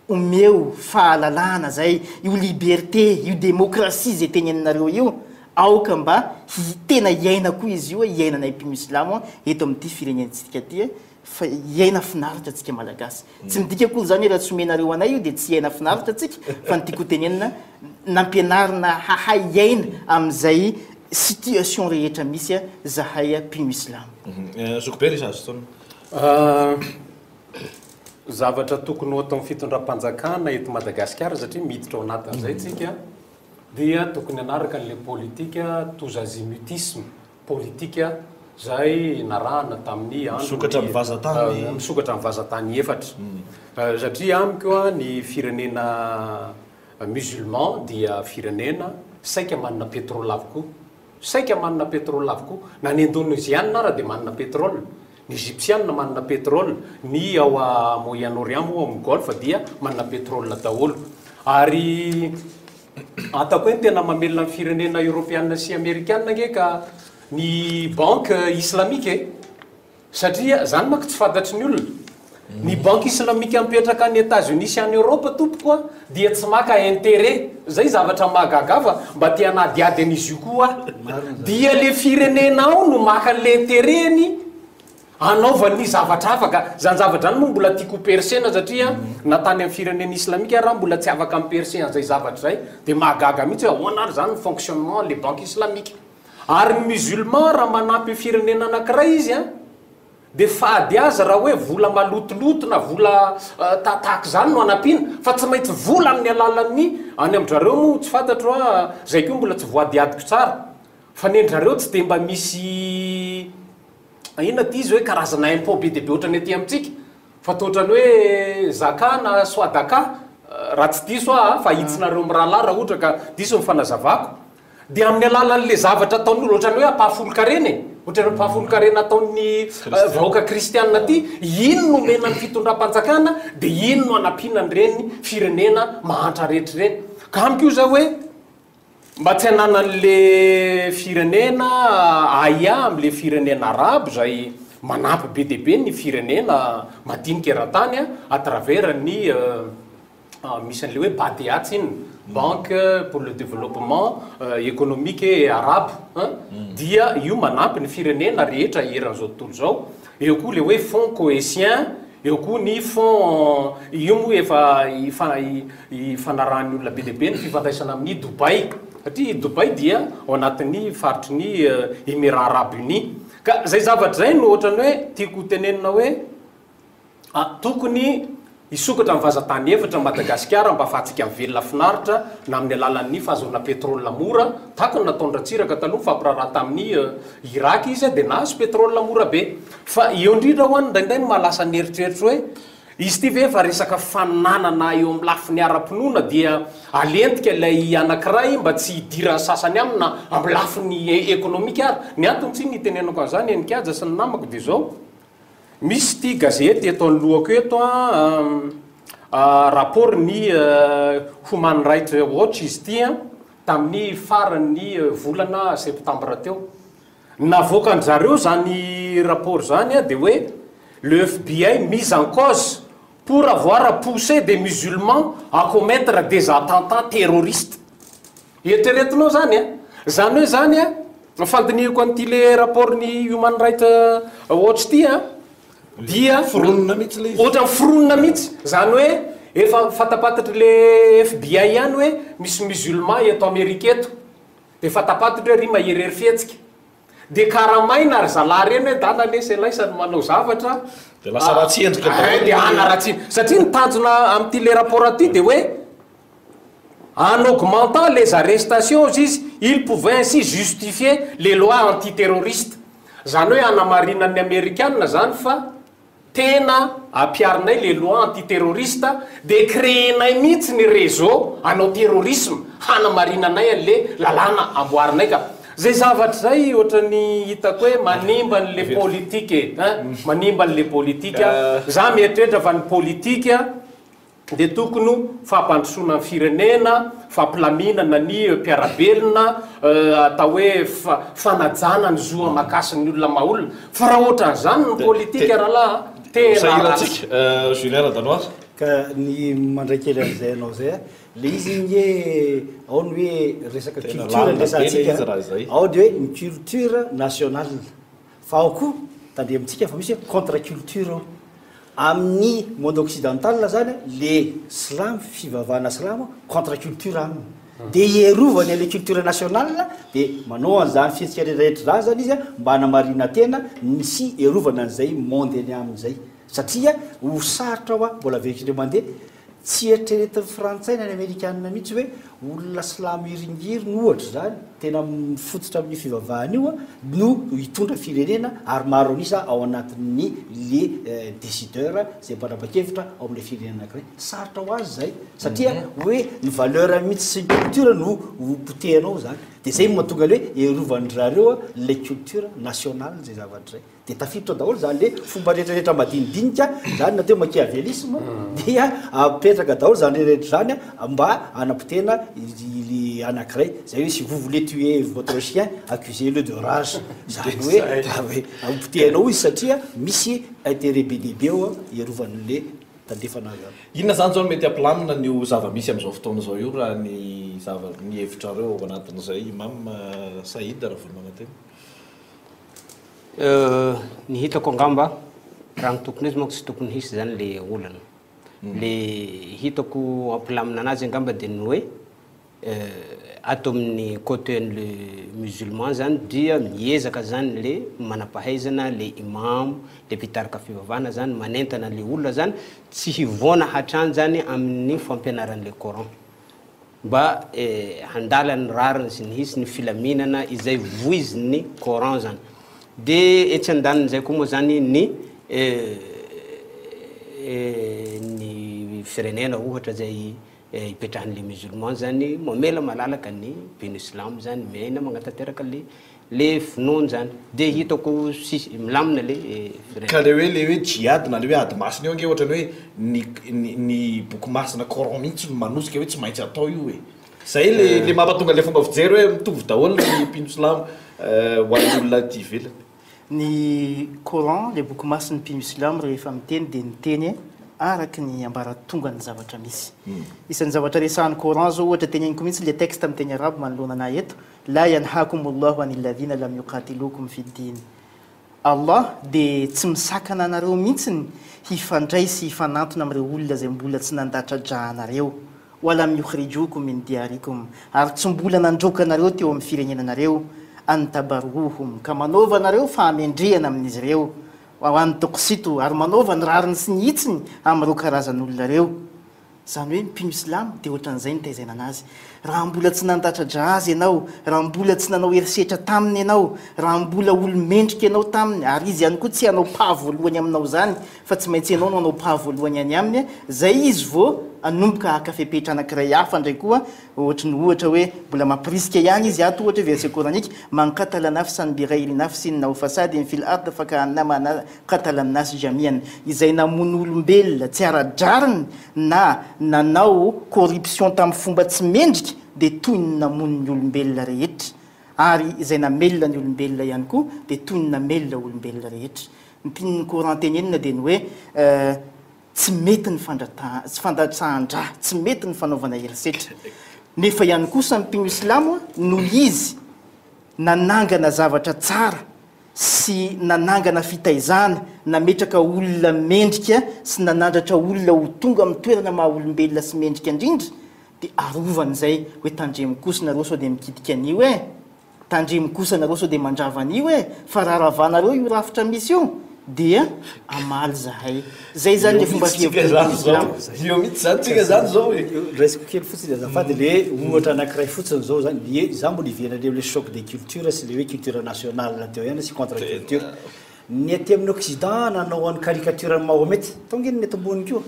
Omeo fahalalahana zay, io liberté, io démocratie zay teneninareo io, aoka mba hi, tena hiaina koa izy io, hiainanay mpino silamo eto amin'ity firenentsika ity, fa hiaina finaritra tsika malagasy. Tsy midika akory zany hoe raha tsy omenareo anay io dia tsy hiaina finaritra tsika, fa ny tiako ho tenenina, nampianarina hahay hiaina amin'izay situation rehetra misy zahay mpino silamo. Zokibe Richardson. Zavatra tokony ho ataon'ny fitondram-panjakana eto Madagasikara satria miditra ao anatin'izay tsika dia tokony hanaraka an'ilay politika tous azimutisme, politika izay narahana tamin'ny andron'ny Misokatra amin'ny vazantany. Misokatra amin'ny vazantany efatra. Satria amiko ny firenena musulman dia firenena saika manana pétrole avokoa. Saika manana pétrole avokoa. Na ny Indoneziana ara dia manana pétrole. Ny Egyptiana manana pétrole. Ny ao Moyen Orient moa ao amin'ny Golfe dia manana pétrole daholo. Ary ataoko hoe ny tena mamelona ny firenena Eoropeana sy Amerikana ange ka. Ny banque islamique e! Satria zany manko tsy fantatry ny olona. Ny banque islamique mipetraka any Etats Unis sy any Europe tompoko a dia tsy maka interet. Zay zavatra mahagaga ahy fa mba te hanadihady an'izy io koa aho. Dia le firenena ao no maka an'le interet-ny anaovany zavatra hafa ka. Zany zavatra zany moa mbola tiako ho percer-na satria na tany amin'ny firenena islamika ary aho mbola tsy afaka mi-percer an'izay zavatra izay. Dia mahagaga mihitsy hoe ahoana ary zany ny fonctionnement an'le banque islamique. Ary ny musulman raha manampy firenena anakiray izy an, dia fady azy raha hoe vola malotoloto na vola tahaka izany no anampiana, fa tsy maintsy vola amin'ny alalan'ny, any amin-drareo moa tsy fantatro an, izay koa mbola tsy voadihadiko tsara, fa ny an-drareo tsy dia mba misy inona ity izy hoe karazana impot be dia be ohatran'ny aty amintsika, fa toa ohatran'ny hoe zaka na swadaka, raha tsy diso aho an, fa ahitsinareo mirahalahy raha ohatra ka diso ny fanazavako. Dia amin'ny alalan'ilay zavatra ataon'ny olona, ohatran'ny hoe ampahafolon-karena e, ohatran'ny ampahafolon-karena ataon'ny vahoaka kristianina aty, iny no omena ny fitondram-panjakana, dia iny no anampiana an'ireny firenena mahantra rehetra ireny. Ka amiko io izao hoe, mba tsy hananan'ilay firenena ahiahy amin'ilay firenena arabo izay manampy be dia be ny firenena madinika eran-tany à travers ny misy an'ilay hoe BADEA tsinona, Banque pour le développement économique et arabe, dia io manampy ny firenena rehetra eran'izao tontolo izao, eo koa ilay hoe fonds koesien, eo koa ny fonds, io moa efa ifanarahan'ny olona be dia be ny fifandraisana amin'i Dubaï, satria i Dubaï dia ao anatin'ny faritry ny Emirats Arabes Unis. Ka izay zavatra izay no ohatran'ny hoe tiako hotenenina hoe, A Tokony hisokatra ny vazantany efatra Madagasikara mba afahantsika mivelona finaritra na amin'ny alalan'ny fahazoana pétrole mora, tahaka ny nataon'i Ratsiraka taloha nifampiraharaha tamin'i Irak izy dia nahazo pétrole mora be. Fa eo indrindra ho'a indraindray no mahalasa ny eritreritro hoe izy ity ve efa resaka fananana eo amin'ny lafiny ara-pinoana dia alentika ilay anankiray mba tsy hidiran'ny sasany aminy na amin'ny lafiny ekonomika ary. Ny antony tsinona itenenako an'izany Heninkaja sy ny namako dia izao, Misy ity gazety eto anoloako eto an, rapport ny Human Rights Watch izy ity an, tamin'ny faran'ny volana septambra teo. Navoakan-dry zareo izany rapport izany an, dia hoe le FBI mise en cause pour avoir poussé des musulmans à commettre des attentats terroristes. Eritreretinao zany a! Zany hoe zany a, ny fandinihako an'ity le rapport ny Human Right Watch ity a, dia Foronina mihitsy le izy. Ohatran'ny foronina mihitsy. Zany hoe efa fantapantatry le FBI ihany hoe misy musulman eto Amerika eto. Dia fantapantatry hoe ry maherihery fihetsika. Dia karamaina ry zalahy ireny hoe dada lesy elaisa no manao zavatra. Dia lasa ratsy endrika daholo. Dia hanaratsiana. Satria ny tanjona amin'ity le rapport ity dia hoe. En augmentant les arrestations, hozy izy, il pouvait ainsi justifier les lois antiterroristes. Izany hoe hanamarinan'ny Amerikana izany fa tena ampiharinay les lois antiterroristes dia créer-nay mihitsy ny réseau hanao terrorisme hanamarinanay an'le lalàna amboarinay ka. Izay zavatra izay ohatran'ny hitako hoe manimba an'le politique e, hein, manimba an'le politique. Za mieritreritra fa ny politique dia tokony ho fampandrosoana ny firenena, fampilaminana ny mpiara-belona, atao hoe fanajana ny zo aman-kasin'ny olona maha olona. Fa raha ohatran'izany ny politika rahalahy a, tena ratsy. Julien Radanoara. Ka ny mandray kely an'izay anao izay a, le izy nge ao ny hoe resaka culture no resahantsika, ao ny hoe ny culture nationale. Fa ao koa, tandremintsika fa misy hoe contre culture ao. Amin'ny monde occidental zany le silamo, fivavahana silamo contre culture aminy. De hierovany an'le culture nationale de manao an'izany fihetsika rehetrarehetra izany zany izy mba hanamarina tena ny sy hierovana an'izay monde eny aminy izay. Satria ho sarotra hoa, mbola averiko indray mandeha, Tsy eritreretin'ny frantsay na ny amerikanina mihitsy hoe olona silamo hiringiriny ohatra izany, tena mifototra amin'io fivavahana io no hitondra firenena ary maro an'isa ao anatin'ny le décideur izay mpanapa-kevitra ao amin'ilay firenena anankiray. Sarotra ho azy izay satria hoe ny valeur mihitsy sy ny culture no ho potehanao izany. Dia izay no mahatonga ilay hoe erovan-dry zareo ilay culture nationale izay zavatra izay. Dia tafiditra ao daholo izany le fomba rehetra rehetra madinidinika izany na teo machiavelisme dia apetraka daholo izany rehetra rehetra izany mba hanapotehana le anakiray zay hoe si vous voulez tuer votre chien, accusez-le de rage, zany hoe hopotehanao izy satria misy intérêt be dia be ao hiarovan'le tandrefana azy any. Inona izany izao no mety hampilamina an'io zava-misy amin'izao fotoana izao io raha ny zava ny hevitrareo ao anatin'izay Imam Saïd Ravolonanantena? Ny hitako angamba, raha ny tokony izy manko tsy tokony hisy izany le olana. Le hitako hampilamina anazy angamba dia ny hoe ato amin'ny côté an'le musulman zany dia miezaka zany le manam-pahaizana, le imam, le mpitarika fivavahana zany manentana le olona zany tsy hivoana hatrany zany amin'ny fampianaran'le coran mba handala ny rariny sy ny hisy ny filaminana izay voizin'ny coran zany. De etsy andanin'izay koa moa zany ny ny firenena ohatra zay ipetrahan'le musulman zany mamela malalaka ny mpino silamo zany miaina magnatanteraka le le finoany zany de hitako tsisy milamina le firenena. Ka le hoe le hoe djihad na le hoe ady masina io ange ohatrany hoe ny ny ny boky masina coran mihitsy no manosika hoe tsy maintsy atao io e. Zay le le mampatonga le fomba fijery hoe mitovy daholo ny mpino silamo ho an'ny olona aty ivelany. Ny Coran, ilay boky masin'ny mpino silamo rehefa miteny dia miteny araka ny ambaratongan'ny zavatra misy. Isan'ny zavatra resahan'ny Coran zao ohatra teneniko mihitsy ilay texte amin'ny teny arabo manoloana anah eto, La yanhakumullahu anil ladhina lam yuqatilukum fid din. Allah dia tsy misakana anareo mihitsiny hifandray sy hifanantona amin'ireo olona izay mbola tsy nandatra-drà anareo, wa lam yukhrijukum min diyarikum, ary tsy mbola nandroaka anareo teo amin'ny firenenanareo, an tabarruhum, ka manaova anareo fahamendrehana amin'izy ireo, wa an tuqsitu, ary manaova ny rariny sy ny hitsiny amin'ireo karazan'olona ireo. Izany hoe ny mpino silamo dia ohatran'izay nitaizaina anazy. Raha mbola tsy nandatra-drà azy ianao, raha mbola tsy nanao herisetra taminy ianao, raha mbola olo-mendrika ianao taminy, ary izy ihany koa tsy hanao pas voalohany aminao izany, fa tsy maintsy ianao no hanao pas voalohany any aminy, izay izy vao hanomboka haka fepetra anankiray hafa indray koa, ohatry ny ohatra hoe mbola mampirisika ihany izy ato ohatra hoe verset coranique, Man qatala nafsan bi ghayri nafsin aw fasadin fil ard faka'annama Qatala an-nas jami'an, izay namono olombelona tsy ara-drariny na nanao corruption tamin'ny fomba tsy mendrika dia toy ny namono ny olombelona rehetra, ary izay namelona ny olombelona ihany koa dia toy ny namelona olombelona rehetra. Ny tian'ny Coran tenenina dia ny hoe tsy mety ny fandatsahan-drà, tsy mety ny fanaovana herisetra. Nefa ihany kosa ny mpino silamo noho izy nanangana zavatra tsara sy nanangana fitaizana, nametraka olona mendrika sy nanandratra olona ho tonga amin'ny toerana maha olombelona sy mendrika indrindra, dia arovany izay hoe tandremo kosa nareo sao dia mikitika an'io e! Tandremo kosa nareo sao dia mandrava an'io e! Fa raha ravanareo io rafitra misy io dia hamaly zahay. Zay zany le fomba fihevitry ny islam. Eo mihitsy zany tsika zany zao e. Raisiko kely fotsiny azafady le ohatra anakiray fotsiny zao zany, ie za mbola hiverina eo le choc des cultures sy le hoe culture nationale teo ihany sy contre culture. Ny aty amin'ny occident nanao an'ny caricature an'i Mahomet, tao nge ny netombony koa,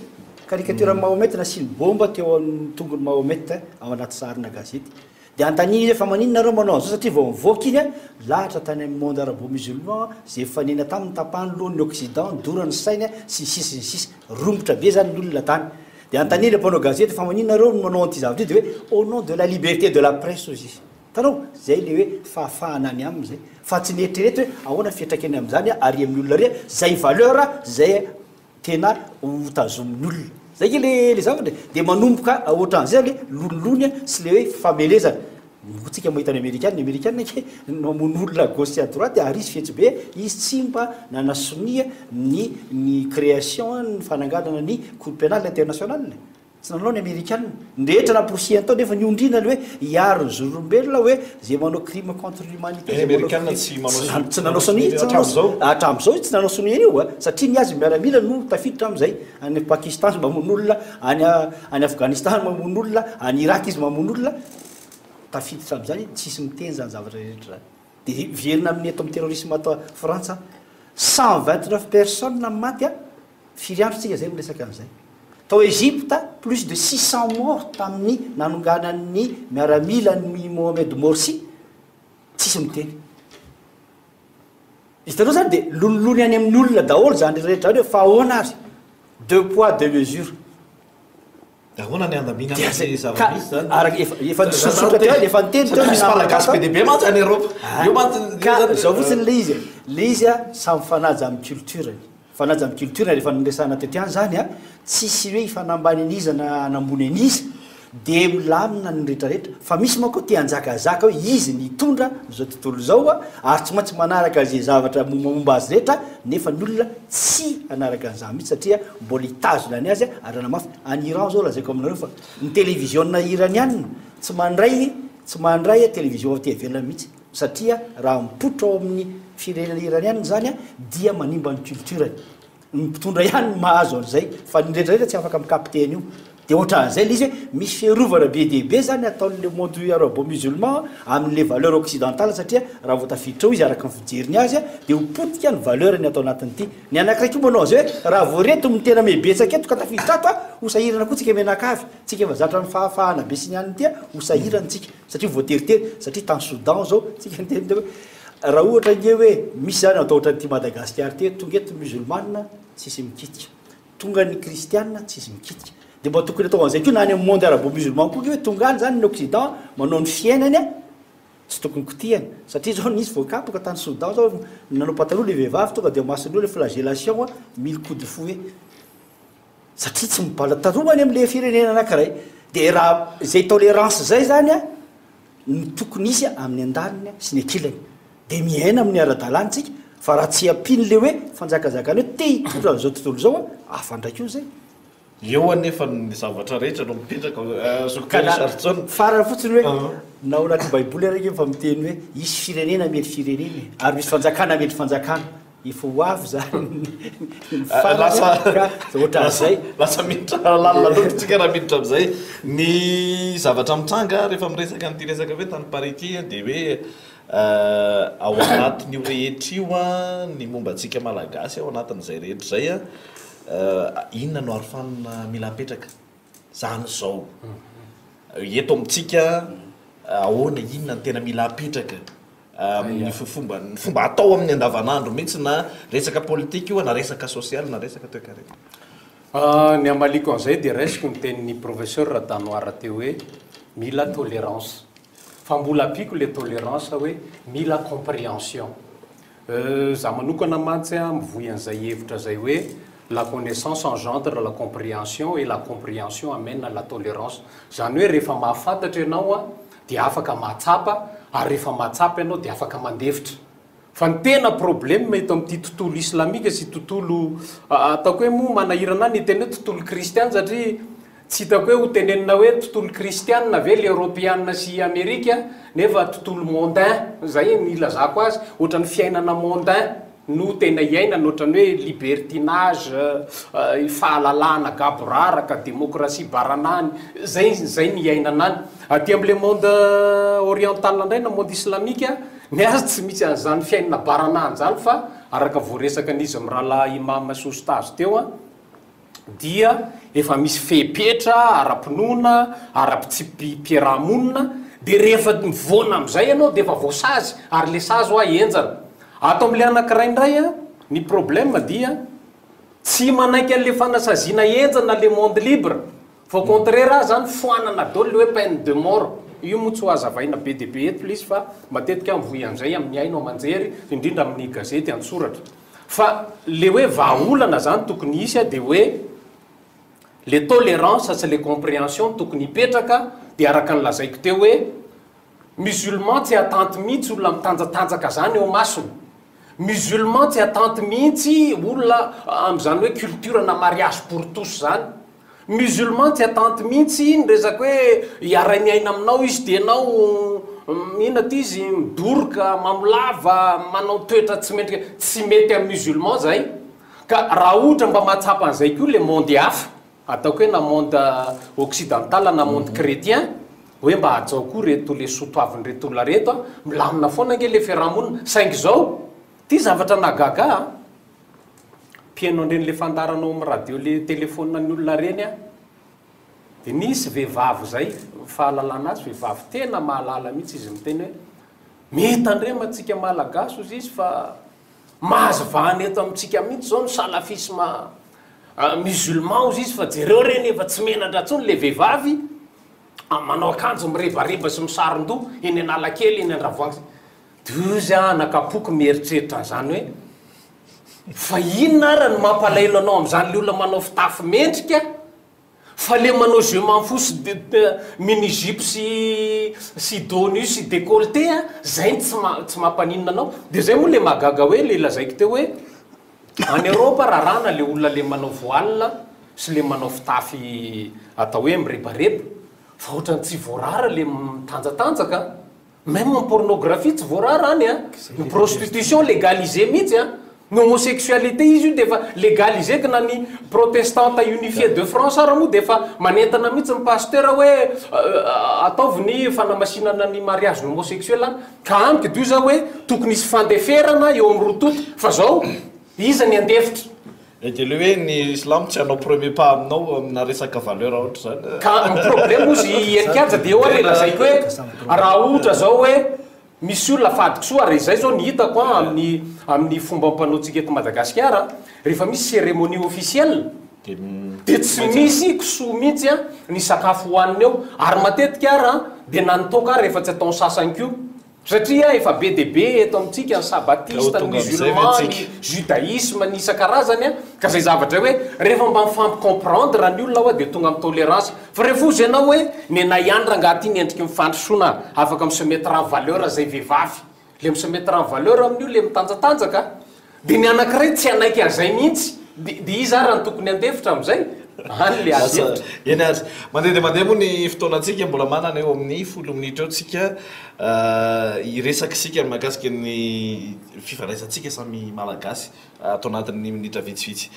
caricature an'i Mahomet nasiany bomba teo amin'ny tongony Mahomet ao anaty sarina gazety. Dia anontaniana izy hoe fa maninona nareo manao an'izao satria vao nivoaka iny an, lahatra tany amin'ny monde arabo-musulman izay nifanena taminy tapahany loha ny occident, nidorany ny sainy sy ny sisa sy ny sisa. Romotra be izany ny olona tany. Dia anontaniana ilay mpanao gazety fa maninona nareo no manao an'ity zavatra ity dia hoe au nom de la liberté de la presse hozy izy. Hitanao? Izay ilay hoe fahafahana any aminy izay. Fa tsy nieritrereto hoe ahoana ny fiantraikany amin'izany ary amin'ny olona ary izay valeur izay Tena ho tazomin'ny olona. Zay nge le le zavatra e. De manomboka ohatran'izay le lonilony sy le hoe fifamelezana. Moa tsika mahita ny amerikana, ny amerikana ange mamono olona à gauche sy à droite ary izy fetsy be, izy tsy mba nanasonia ny ny création ny fananganana ny cour pénale internationale. Tsy nanao ny amerikana. Ny rehetra namporisihany tao nefa niondrina ny hoe hiaro ny zon'olombelona hoe izay manao crime contre l'humanité, Ny izay manao amerikana crime tsy manao tsy nanao sonia, tsy nanao hatramin'izao. Hatramin'izao izy tsy nanao sonia an'io a, satria ny azy miaramila no tafiditra amin'izay. Any Pakistan izy mamono olona, any any Afghanistan mamono olona, any Irak izy mamono olona, tafiditra amin'izany tsisy miteny izany zavatra rehetra izany. Dia hiverina amin'ny eto amin'ny terrorisme ato Frantsa, 129 personnes maty a. Firy andro tsika zay miresaka an'izay. Tao Egypte, plus de 600 morts tamin'ny nanonganan'ny miaramila an'i Mohamed Morsi, tsisy miteny. Hitanao zany dia lonilony any amin'ny olona daholo zany rehetra zany hoe fa ahoana ary? Deux poids deux mesures. Ahoana ny handaminana Dia ny zay- zava-misy ka zany? araka efa efa nisosotra teo efa niteny teo Satria misy ny namana Malagasy tato. be dia be mantsy any Eropa. Ah, Io mantsy io ka zany- zao fotsiny le izy e. Le izy a samy mifanaja amin'ny culture-ny. Mifanaja amin'ny culture-ny rehefa niresahana teto ihany zany a, tsisy hoe hifanambany an'iza na hanambony an'iza, dia milamina ny retraretra. Fa misy manko te hanjakazaka hoe izy ny hitondra izao tontolo izao a, ary tsy maintsy manaraka izay zavatra mombamomba azy rehetra, nefa ny olona tsy hanaraka an'izany mihitsy satria mbola hitazona ny azy ary hanamafy. Any Iran zao lazaiko aminareo fa ny televiziona iraniana tsy mandray tsy mandray television aty ivelany mihitsy satria raha mipoitra ao amin'ny firenena iraniana izany dia manimba ny culture-ny. Ny mpitondra ihany no mahazo an'izay fa ny rehetra rehetra tsy afaka mi-capter an'io. Dia ohatran'izay ilay izy hoe misy fiarovana be dia be izany ataon'ilay monde arabo-musulman amin'ilay valeur occidentale satria raha vao tafiditra ao izy araka ny fijeriny azy dia ho potika ny valeur-ny ato anatin'ity. Ny anankiray koa manao an'izay hoe raha vao ireto no tena mihebetsaka eto ka tafiditra ato ho sahirana koa tsika mianakavy. Tsika efa zatra ny fahafahana be sy ny anona ity ho sahirana tsika satria voateritery satria tany Soudan izao tsika niteny teo hoe raha ohatra ange hoe misy izany atao ohatran'ity Madagasikara ity tonga eto musulman tsisy mikitika. Tonga ny kristiana tsisy mikitika. Dia mba tokony atao an'izay koa na any amin'ny monde arabo-musulman koa hoe tonga any izany ny occident manao ny fiainany a, tsy tokony kitihana. Satria izao nisy voakapoka tany Soudan izao nanao pataloha ilay vehivavy tonga dia mason'io ilay flagellation a, mille coups de fouet. Satria tsy mibala taloha any amin'ilay firenena anankiray. Dia raha izay tolérance izay izany a, no tokony hisy amin'ny andaniny sy ny ankilany. Dia miaina amin'ny ara-dalàna isika, fa raha tsy ampian'ilay hoe fanjakazakana hoe te hitondra an'izao tontolo izao an, hafa indray koa izay. Eo anefa ny zavatra rehetra no mipetraka, Zoky Ka na, Richardson. farany fotsiny hoe, na ao anatin'ny baiboly ary ange efa miteny hoe hisy firenena hamely firenena e, ary misy fanjakana hamely fanjakana. Efa ho avy zany ny farany Lasa ka ohatran'izay. Lasa miditra lalina loatra tsika raha miditra amin'izay. Ny zavatra mitranga rehefa miresaka an'ity resaka hoe tany Paris ity dia hoe ao anatin'io rehetra io ny momba antsika Malagasy ao anatin'izay rehetra izay inona no arofanina mila apetraka? Zany izao. Eto amintsika ahoana inona no tena mila apetraka? Amin'ny fomba ny fomba atao amin'ny andavanandro mihitsy na resaka politika io na resaka sosialy na resaka toekarena. Ny hamaliako an'izay dia raisiko ny tenin'ny Professeur Radanoara teo hoe mila tolérance. Fa mbola ampiako ilay tolérance hoe mila comprehension. Za manokana mantsy mivoy an'izay hevitra izay hoe la connaissance engendre la comprehension et la comprehension amène à la tolérance. Izany hoe rehefa mahafantatra ianao dia afaka mahatsapa ary rehefa mahatsapa ianao dia afaka mandefitra. Fa ny tena problème eto amin'ity tontolo islamika sy tontolo ataoko hoe moa manahirana ahy ny hiteny hoe tontolo kristiana satria tsy hitako hoe ho tenenina hoe tontolo kristiana ve le eropeana sy amerika nefa tontolo mondain zay ny ilazako azy ohatran'ny fiainana mondain no tena iainana ohatran'ny hoe libertinage, fahalalahana gaboraraka, demokrasia baranahiny, zay zay ny iainana any. Aty amin'ilay monde oriental indray na monde islamique, ny azy tsy misy an'izany fiainana baranahiny izany fa araka voaresaka an'izy mirahalahy imam sy oustaz teo an, dia efa misy fepetra ara-pinoana, ara-pitsipi-piaraha-monina, dia rehefa mivoana amin'izay ianao dia efa voasazy, ary ilay sazy hoa henjana. Ato amin'ilay anankiray indray an, ny problème dia tsy manaiky an'ilay fanasaziana henjana le monde libre, fa au contraire aza any foanana daholo ilay hoe peine de mort. Io moa tsy ho hazavaina be dia be eto ilay izy fa matetika aho mivoy an'izay amin'ny haino aman-jery, indrindra amin'ny gazety an-tsoratra. Fa le hoe vahaolana zany tokony hisy de hoe le tolérance sy le comprehension tokony hipetraka de araka ny lazaiko teo hoe musulman tsy hatanty mihitsy olona mitanjatanjaka zany eo masony, musulman tsy hatanty mihitsy olona amzany hoe culture na mariage pour tous zany, Musulman tsy atanty mihitsy ny resaka hoe hiara-miaina aminao izy dia ianao inona ty izy midoroka, mamolava, manao toetra tsy mendrika, tsy mety amin'ny musulman zay. Ka raha ohatra mba mahatsapa an'izay koa le monde hafa, ataoko hoe na monde occidental na monde chretien, hoe mba hajao koa reto le soa toavin'ireto olona reto a, milamina foana ange le fiarahamonina, saingy izao, ty zavatra nahagaga ahy an, Mpihaino an'ireny le fandaharana ao amin'ny radio le telephone ny olona reny aho. Dia nisy vehivavy izay, fahalalana azy, vehivavy tena mahalala mihitsy izy miteny hoe, mitandrema antsika Malagasy hozy izy fa mahazo vahana eto amintsika mihitsy izao ny salafisme. musulman ozy izy fa jereo reny efa tsy menatra tsony le vehivavy manao akanjo mirebareba sy misaron-doha eny Analakely eny Andravoahangy. De ozy aho anakampoko mieritreritra an'izany hoe fa inona ara no mampalahelo anao amin'izany le olona manao fitafy mendrika Fa le manao je m'en fous sy mini jupe sy sy dos nu sy decolleté a, zay no tsy ma- tsy mampaninona anao. De zay moa le mahagaga hoe le lazaiko teo hoe any Europe raràna le olona le manao voile sy le manao fitafy atao hoe mirebareba fa ohatrany tsy voarara le mitanjatanjaka an. Même ny pornographie tsy voarara any an! Ny prostitution légalisée mihitsy an! Ny homosexualité izy io dia efa légalisé ka na ny protestante unifié de France ara moa dia efa manentana mihitsy ny pasteur hoe ataovy ny fanamasinana ny mariage ny homosexuel any. Ka amiko dio za hoe tokony hisy fandeferana eo amin'ny roa tonta fa zao iza ny handefitra? Dia le hoe ny silamo tsy hanao premier pas aminao amina resaka valeur ohatra zany. Ka ny problème ozy i Heninkaja dia eo ary le lazaiko hoe raha ohatra zao hoe misy olona fady kisoa ary izay zao ny hitako an amin'ny amin'ny fombam-panaontsika eto Madagasikara an, rehefa misy cérémonie officielle dia tsy misy kisoa mihitsy an ny sakafo hohanina eo ary matetika ary an dia na ny toaka ary efa tsy ataon'ny sasany koa. Satria efa be dia be eto amintsika ny sabatista, ny musulman, ny judaisme, ny isan-karazany an, ka zay zavatra hoe rehefa mba mifampi-comprendre ny olona hoa dia tonga amin'ny tolérance. Fa rehefa ozy ianao hoe nenay ihany rangaha ty ny endriky ny fandrosoana afaka mi-se mettre en valeur zay vehivavy, le mi-se mettre en valeur amin'io le mitanjatanjaka Dia ny anankiray tsy hanaiky an'izay mihitsy. Dia dia iza ary no tokony handefitra amin'izay? Any ilay ady hevitra. Eny ary. Mandeha dia mandeha moa ny fotoanantsika, mbola manana eo amin'ny folo minitra eo tsika hiresaka isika mahakasika ny fifandraisantsika samy Malagasy ato anatin'ny minitra vitsivitsy.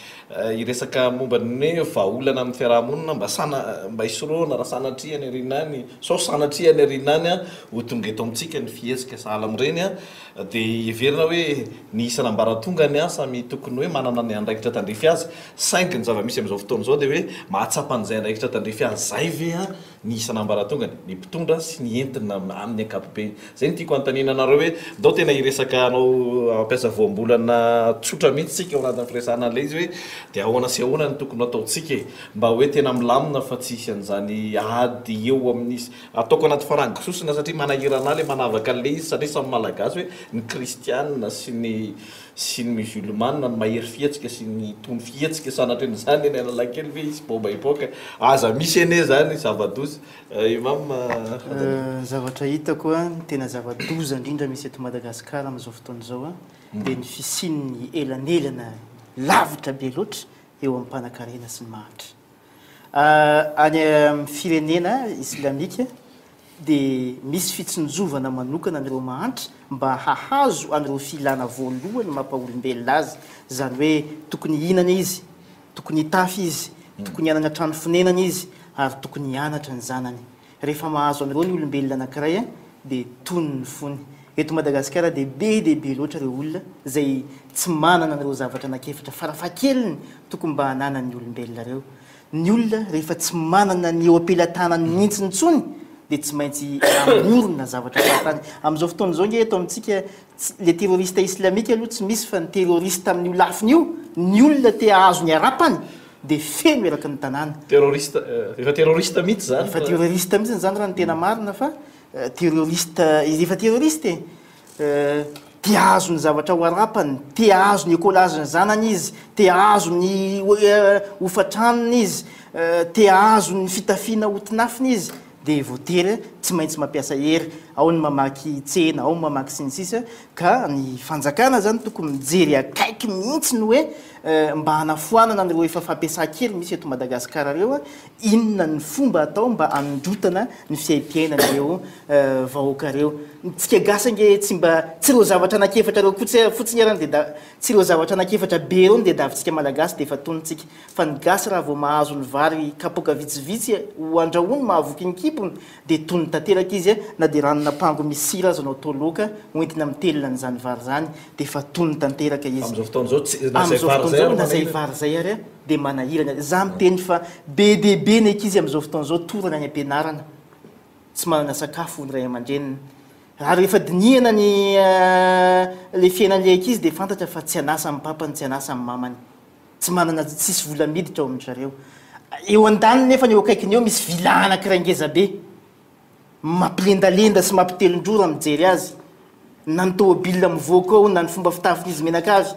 Hiresaka momba ny hoe vahaolana amin'ny fiaraha-monina mba sana mba hisorohana raha sanatria any aoriana any, sao sanatria any aoriana any ho tonga eto amintsika ny fihetsika sahala amin'ireny. Dia heverina hoe ny isan'ambaratongany samy tokony hoe manana ny andraikitra tandrify azy, saingy ny zava-misy amin'izao fotoana izao dia hoe mahatsapa an'izay andraikitra tandrify azy izay ve ny isan'ambaratongany, ny mpitondra sy ny entina amin'ny ankapobeny. Izay no tiako hanontaniana anareo hoe ndao tena hiresaka hanao hampiasa voambolana tsotra mihitsy isika ao anatin'ny firesahana an'ilay izy hoe dia ahoana sy ahoana no tokony ho ataontsika e? Mba hoe tena milamina fa tsy hisy an'izany ady eo amin'ny Ataoko anaty farango sosona satria manahirana ahy le manavaka an'le izy satria samy malagasy hoe ny kristiana sy ny sy ny musulmane no mahery fihetsika sy ny tony fihetsika sanatrian'izany eny Analakely ve hisy baomba hipoaka? Aza misy anie zany zava-doza Imam Hadani. Zavatra hitako an, ny tena zava-doza indrindra misy eto Madagasikara amin'izao fotoana izao an, dia ny fisian'ny elanelana lavitra be loatra eo amin'ny mpanankarena sy ny mahantra. Any amin'ny firenena islamika dia misy fitsinjovana manokana an'ireo mahantra mba hahazo an'ireo filana voalohany mampaolombelona azy, izany hoe tokony hihinana izy, tokony hitafy izy, tokony hanana trano fonenana izy ary tokony hianatra ny zanany. Rehefa mahazo an'ireo ny olombelona anankiray dia tony ny fony. Eto Madagasikara dia be dia be loatra ireo olona izay tsy manana an'ireo zavatra anankiefatra farafahakeliny tokony mba hananan'ny olombelona ireo. Ny olona rehefa tsy manana ny eo am-pelatanany mihitsy intsony dia tsy maintsy hamorona zavatra fahatany. Amin'izao fotoana izao ange eto amintsika tsy, le terroriste islamika aloha tsy misy fa ny terroriste amin'io lafiny io, ny olona te hahazo ny harapany dia feno eraky ny tanàna. Terroriste, efa terroriste mihitsy izany. Efa terroriste mihitsy izany raha ny tena marina fa terroriste, izy efa terroriste e. Te hahazo ny zavatra ho harapany, te hahazo ny écolage ny zanany izy, te hahazo ny hofan-tranony izy, te hahazo ny fitafiana ho tinafiny izy, dia voatery tsy maintsy mampiasa hery, ao ny mamaky tsena, ao ny mamaky sy ny sisa, ka ny fanjakana zany tokony mijery akaiky mihitsy ny hoe mba hanafoanana an'ireo efa fampiasan-kery misy eto Madagasikara ireo, inona ny fomba atao mba hanondrotana ny fiaimpiainan'ireo vahoaka ireo. Tsika gasy ange tsy mba, tsy ireo zavatra anankiefatra ireo koa fotsiny ary no dia, tsy ireo zavatra anankiefatra be ireo no diadavintsika malagasy dia efa tonontsika. Fa ny gasy raha vao mahazo ny vary kapoaka vitsivitsy ho andrahoiny mahavoky ny kibony dia tony tanteraka izy na dia ranon'ampango misy sira aza no atao laoka ho entina mitelina an'izany vary izany dia efa tony tanteraka izy. Amin'izao fotoana izao tsy na izay vary izay ary na izay vary izay ary dia manahirana. Izaho miteny fa be dia be ny ankizy amin'izao fotoana izao torana any am-pianarana, tsy manana sakafo ny ray aman-dreniny. Ary rehefa dinihana ny ilay fiainan'ilay ankizy dia fantatra fa tsy an'asa amin'ny papany, tsy an'asa amin'ny mamany. Tsy manana, tsisy vola miditra ao amin-dry zareo. Eo andaniny nefany eo akaikiny eo misy villa anankiray ngeza be. Mampilendalenda sy mampitelin-drora mijery azy. Na ny tômôbila mivoaka ao na ny fomba fitafin'izy mianakavy.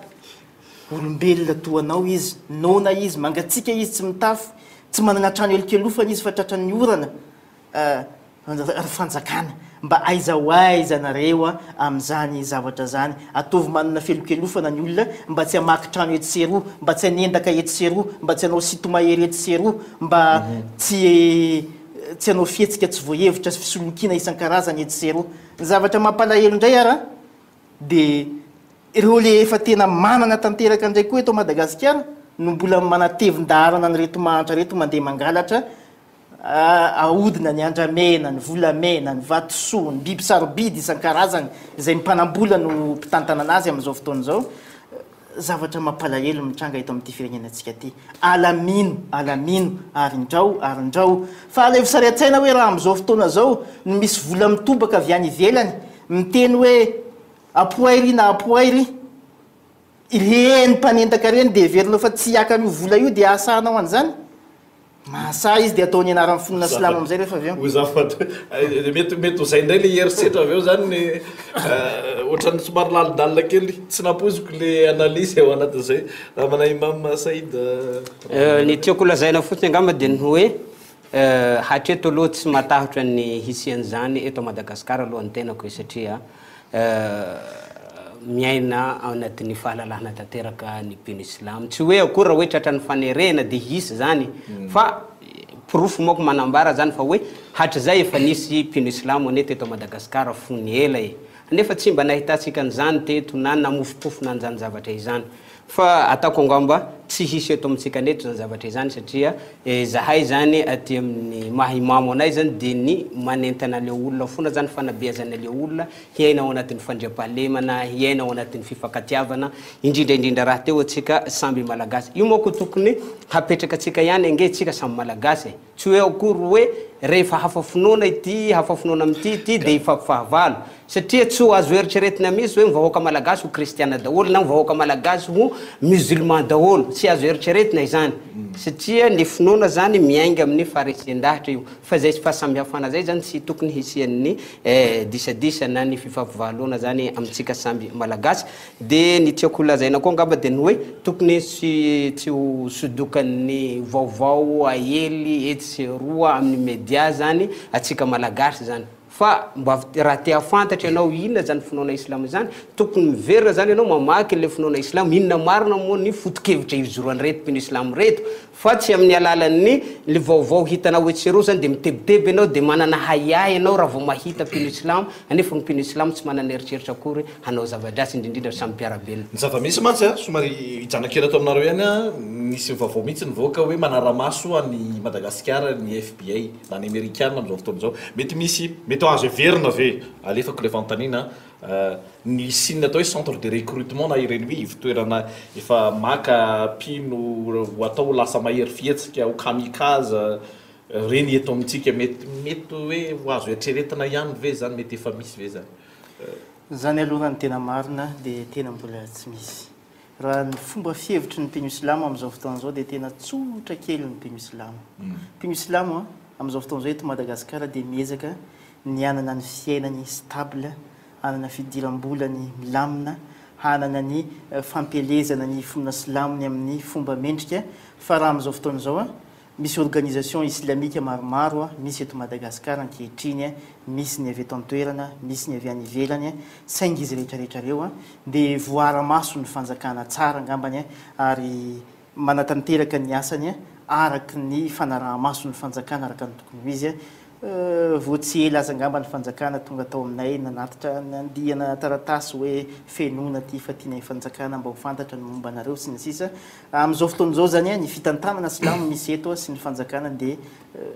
Olombelona toa anao izy, noana izy, mangatsiaka izy tsy mitafy, tsy manana trano ialokalofana izy fa tratran'ny orana. Eh, ry fanjakana, mba aiza ho aiza nareo amin'izany zavatra zany? Ataovy manana fialokelofana ny olona mba tsy hamaky trano etsy sy eroa, mba tsy hanendaka etsy sy eroa, mba tsy hanao sinto-mahery etsy sy eroa, mba tsy tsy hanao fihetsika tsy voahevitra sy fisolokiana isan-karazany etsy sy eroa. Ny zavatra mampalahelo indray ara dia ireo le efa tena manana tanteraka indray koa eto Madagasikara no mbola manatevin-daharana an'ireto mahantra ireto mandeha mangalatra Ahodina ny andramena, ny volamena, ny vatosoa, ny biby sarobidy isan-karazany izay ny mpanam-bola no mpitantana anazy amin'izao fotoana izao. Zavatra mampalahelo mitranga eto amin'ity firenenantsika ity. Alamino, alamino, arindrao, arindrao. Fa alaivo sary an-tsaina hoe raha amin'izao fotoana izao no misy vola mitobaka avy any ivelany miteny hoe apoay ry na apoay ry, ireny mpanendaka ireny dia heverinao fa tsy hiaka an'io vola io dia hahasahanao an'izany? Mahasahy izy dia ataony anaran'ny finoana silamo amin'izay rehefa avy eo. Ho zafady. Mety mety ho izay indray ilay herisetra avy eo izany ny ohatran'ny somary lalindalina kely. Tsy nampoiziko ilay analyse ao anatin'izay. Namana Imam Saïd. Ny tiako holazaina fotsiny angamba dia ny hoe hatreto aloha tsy matahotra ny hisian'izany eto Madagasikara aloha ny tenako e satria Miaina ao anatin'ny fahalalahana tanteraka ny mpino silamo. Tsy hoe akory raha hoe tratran'ny fanerena dia hisy izany fa porofo manko manambara izany fa hoe hatrizay efa nisy mpino silamo anie teto Madagasikara fony ela e. Nefa tsy mba nahitantsika an'izany teto na namofompofona an'izany zavatra izany. Fa ataoko angamba tsy hisy eto amintsika eto izany zavatra izany satria zahay izany aty amin'ny maha imamo anay izany dia ny manentana le olona fona izany fanabeazana le olona hiaina ao anatin'ny fandriampahalemana, hiaina ao anatin'ny fifankatiavana, indrindra indrindra rahateo antsika samby malagasy. Io manko tokony hapetraka antsika ihany ange tsika samy malagasy e. Tsy hoe akory hoe rehefa hafa finoana ity, hafa finoana amin'ity ity dia hifampifahavalo. Satria tsy ho azo eritreretina mihitsy hoe ny vahoaka malagasy ho kristiana daholo na ny vahoaka malagasy ho musulman daholo. Tsy azo eritreretina izany. Satria ny finoana izany miainga amin'ny faharesen-dahatra io. Fa izay fahasamihafana izay izany tsy tokony hisian'ny disadisa na ny fifampivahaloana izany amintsika samby malagasy. Dia ny tiako ho lazaina koa angamba dia ny hoe tokony tsy tsy ho sodokan'ny vaovao aely etsy sy eroa amin'ny media zany atsika malagasy zany fa mba raha te hahafantatra ianao inona zany finoana islam izany tokony miverina zany ianao mamaky ilay finoana islam inona marina moa ny foto-kevitra ijoroan'ireto mpino islam ireto Fa tsy amin'ny alalan'ny le vaovao hitanao etsy sy eroa zany dia mitebiteby ianao dia manana ahiahy ianao raha vao mahita mpino silamo anefa ny mpino silamo tsy manana eritreritra akory hanao zava-dratsy indrindrindra samy mpiara-belona. Ny zava-misy mantsy a, somary hijanona kely ato aminareo ihany a, nisy vaovao mihitsy nivoaka hoe manara-maso an'i Madagasikara ny FBI na ny Amerikana amin'izao fotoana izao. Mety misy, mety ho azo heverina ve, alefako ilay fanontaniana, Ny hisian'ny atao hoe centre de recrutement na ireny hoe ivotoerana efa maka mpino ho atao ho lasa mahery fihetsika, ho kamikaze ireny eto amintsika. Mety mety hoe ho azo eritreretina ihany ve izany? Mety efa misy ve izany? Izany aloha raha ny tena marina dia tena mbola tsy misy. Raha ny fomba fihevitry ny mpino silamo amin'izao fotoana izao dia tena tsotra kely ny mpino silamo. Mpino silamo amin'izao fotoana izao eto Madagasikara dia miezaka ny hanana ny fiainany stable, hanana fidiram-bolany milamina, hanana ny fampielezana ny finoana silamo-ny amin'ny fomba mendrika, fa raha amin'izao fotoana izao, misy organisation islamique maromaro misy eto Madagascar ankehitriny, misy ny avy eto an-toerana, misy ny avy any ivelany, saingy izy rehetra rehetra ireo dia voaara-maso ny fanjakana tsara angambany ary manatanteraka ny asany araka ny fanaraha-maso ny fanjakana araka ny tokony ho izy. Vao tsy ela aza angamba ny fanjakana tonga tao aminay nanatitra andiana taratasy hoe fenoina aty fa tianay fanjakana mba ho fantatra ny momba anareo sy ny sisa. Amin'izao fotoana izao izany ny fitantanana silamo misy eto sy ny fanjakana dia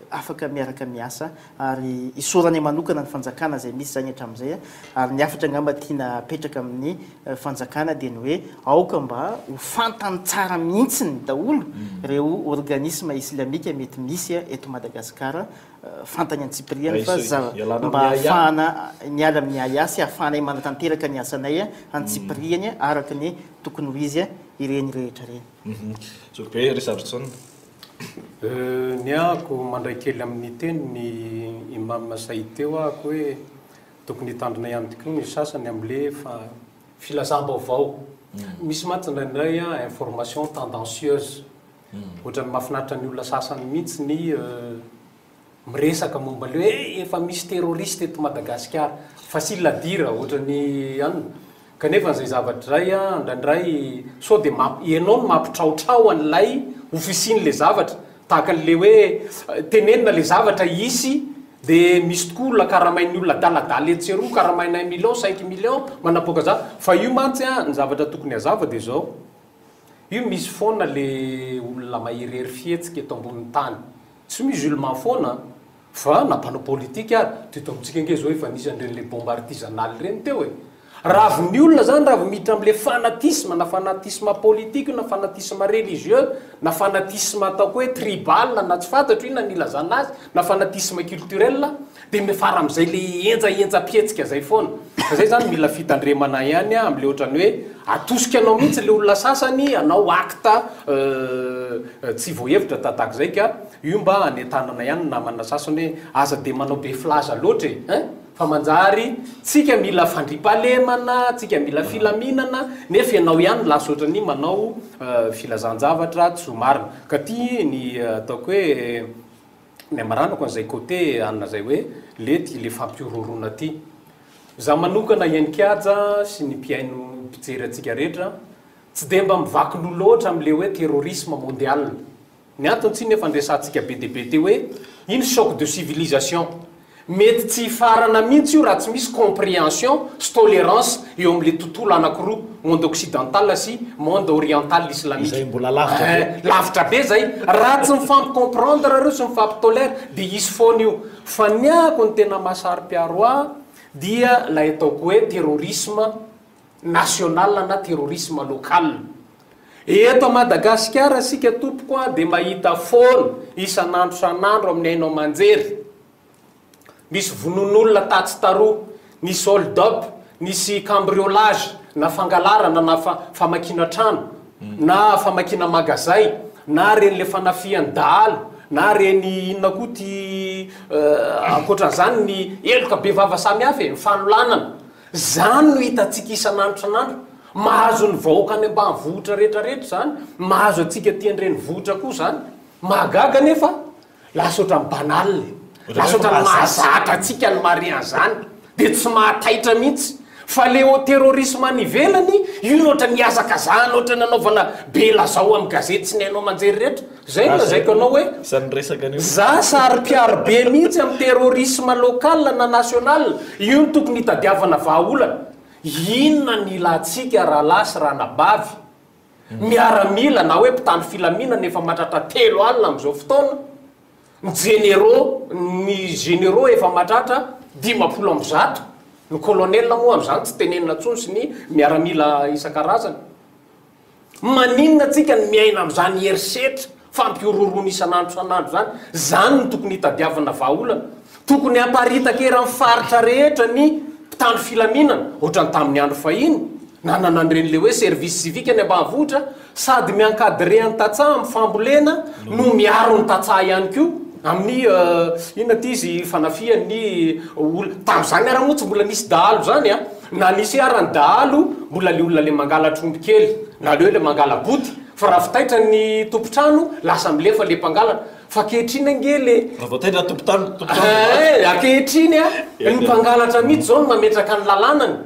afaka miaraka miasa ary isaoranay manokana ny fanjakana izay misy izany hatramin'izay ary ny hafatra angamba tiana apetraka amin'ny fanjakana dia ny hoe aoka mba ho fantany tsara mihitsiny daholo ireo organisme islamika mety misy eto Madagasikara. fantany antsipiriany fa mba ahafahana miala amin'ny ahiahy sy ahafahanay manatanteraka ny asanay antsipiriany araka ny tokony ho izy ireny rehetra ireny. Zokibe Richardson. Ny ahako mandray kely amin'ny teny ny Imam Said teo ahako hoe tokony hitandrina ihany tokoa ny sasany amin'le filazam-baovao. Misy mantsy indraindray information tendancieuse. Ohatran'ny mahafinaritra ny olona sasany mihitsy ny miresaka momba ilay hoe eh, efa misy terroriste eto Madagasikara. Facile à dire ohatran'ny anona. Kanefa izay zavatra izay an, indraindray sao dia mamp-, ianao no mampitraotrao an'ilay ho fisian'ilay zavatra. Tahaka an'ilay hoe tenenina ilay zavatra hisy dia misy tokoa olona karamain'ny olona adaladala etsy sy eroa, karamaina un million, cinq millions, manapoaka zavatra. Fa io mantsy an, ny zavatra tokony hazava dia izao. Io misy foana le olona maherihery fihetsika eto ambonin'ny tany. Tsy musulman foana an! Fa na mpanao politika ary. Teto amintsika ange zao efa nisy an'ireny le bombe artisanale ireny teo e! Ravin'ny olona zany raha vao miditra amin'le fanatisme, na fanatisme politique io na fanatisme religieux, na fanatisme ataoko hoe tribal na tsy fantatro inona ny ilazana azy, na fanatisme culturel, Dia miafara amin'izay le henjahenjam-pihetsika zay foana. Fa zay zany mila fitandremana ihany amle ohatrany hoe atosika anao mihitsy le olona sasany hanao acte tsy voahevitra tatak'izay ka io mba hanentanana ihany ny namana sasany hoe aza de manao be filaza loatra e hein fa manjary tsika mila fandriampahalemana, tsika mila filaminana nefa ianao ihany lasa ohatrany manao filazan-javatra tsy ho marina. Ka ty ny ataoko hoe Ny amaranako an'izay côté anona zay hoe lety le fampihorohoroana ty. Za manokana Eny-Kiaja sy ny mpihaino mpijery antsika rehetra tsy de mba mivaky loha loatra amle hoe terrorisme mondial. Ny antony tsinona efa niresahantsika be dia be teo hoe iny choc de civilisation. Mety tsy hifarana mihitsy io raha tsy misy comprehension sy tolerance eo amin'ilay tontolo anakiroa, monde occidental sy monde oriental islamique. Izay mbola lavitra be. Eh, lavitra be zay. Raha tsy mifampi-comprendre reo sy mifampi-tolère dia hisy foana io. Fa ny ahako ny tena mahasaro-piaro ahy dia ilay ataoko hoe terrorisme national na terrorisme local. Eto Madagasikara isika tompoko a dia mahita foana isan'andro isan'andro amin'ny haino aman-jery. Nisy vonoan'olona tatsy taroa, nisy hold up, nisy cambriolage na fangalarana na famakiana trano na famakiana magazay na reny le fanafihan'ny dahalo na reny inona koa ty ankoatran'izany ny heloka bevava samihafa e, ny fanolanana. Zany no hitantsika isan'andro isan'andro. Mahazo ny vahoaka any ambanivohitra rehetra rehetra izany, mahazo antsika aty an-drenivohitra koa izany. Mahagaga anefa Lasa ohatran'ny banal e. Lasa ohatran'ny mahazatra antsika ny mahare an'izany. Dia tsy mahataitra mihitsy. Fa le terrorisme any ivelany, io no ohatran'ny ihazakazahana, ohatran'ny anaovana be lazao amin'ny gazety sy ny haino aman-jery rehetra. Izay no lazaiko anao hoe, za saro-piaro be mihitsy amin'ny terrorisme local na national. Io no tokony hitadiavana vahaolana. Inona ny ilantsika rahalahy sy ranabavy? Miaramila na hoe mpitandro filaminana efa matratra 30 amin'izao fotoana, ny généraux, ny généraux efa matratra 150, ny colonel moa amin'izany tsy tenenina intsony sy ny miaramila isan-karazany. Maninona tsika no miaina amin'izany herisetra, fampihorohoroana isan'andro isan'andro izany? Izany no tokony hitadiavana vahaolana. Tokony haparitaka eran'ny faritra rehetra ny mpitandro filaminana, ohatran'ny tamin'ny andro fahiny, nanana an'ireny le hoe service civique any ambanivohitra, sady mi-encadrer ny tantsaha amin'ny fambolena no miaro ny tantsaha ihany koa amin'ny inona ity izy fanafihan'ny olona, tamin'izany ara moa tsy mbola nisy dahalo izany an, na nisy ara ny dahalo mbola le olona le mangalatra omby kely na le hoe le mangala-boty, fa raha vao taitra ny tompon-trano lasa milefa le mpangalatra. Fa ankehitriny ange le. Raha vao taitra tompon-tany, tompon-trano dia maty. Eh, ankehitriny a, ny mpangalatra mihitsy zao no mametraka ny lalànany,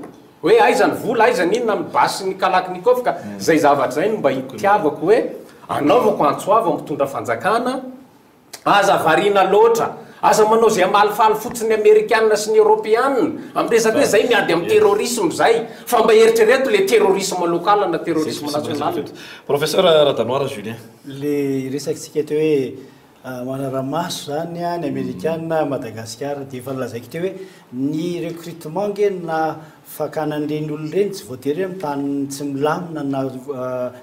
hoe aiza ny vola, aiza ny inona amin'ny basy sy ny kalachnikov ka zay zavatra zay no mba itiavako hoe anaovako antso avo amin'ny mpitondra fanjakana, aza variana loatra, aza manao zay hamalifaly fotsiny ny amerikana sy ny eoropeana amin'ny resaka hoe zay miady amin'ny terrorisme zay, fa mba eritrereto le terrorisme local na terrorisme national. Professeur Radanoara Julien. Le resakitsika teo hoe manara-maso zany ny amerikana Madagasikara dia efa nolazaiko teo hoe ny recrutement nge na fakana an'ireny olona ireny tsy voatery hoe amin'ny tany tsy milamina na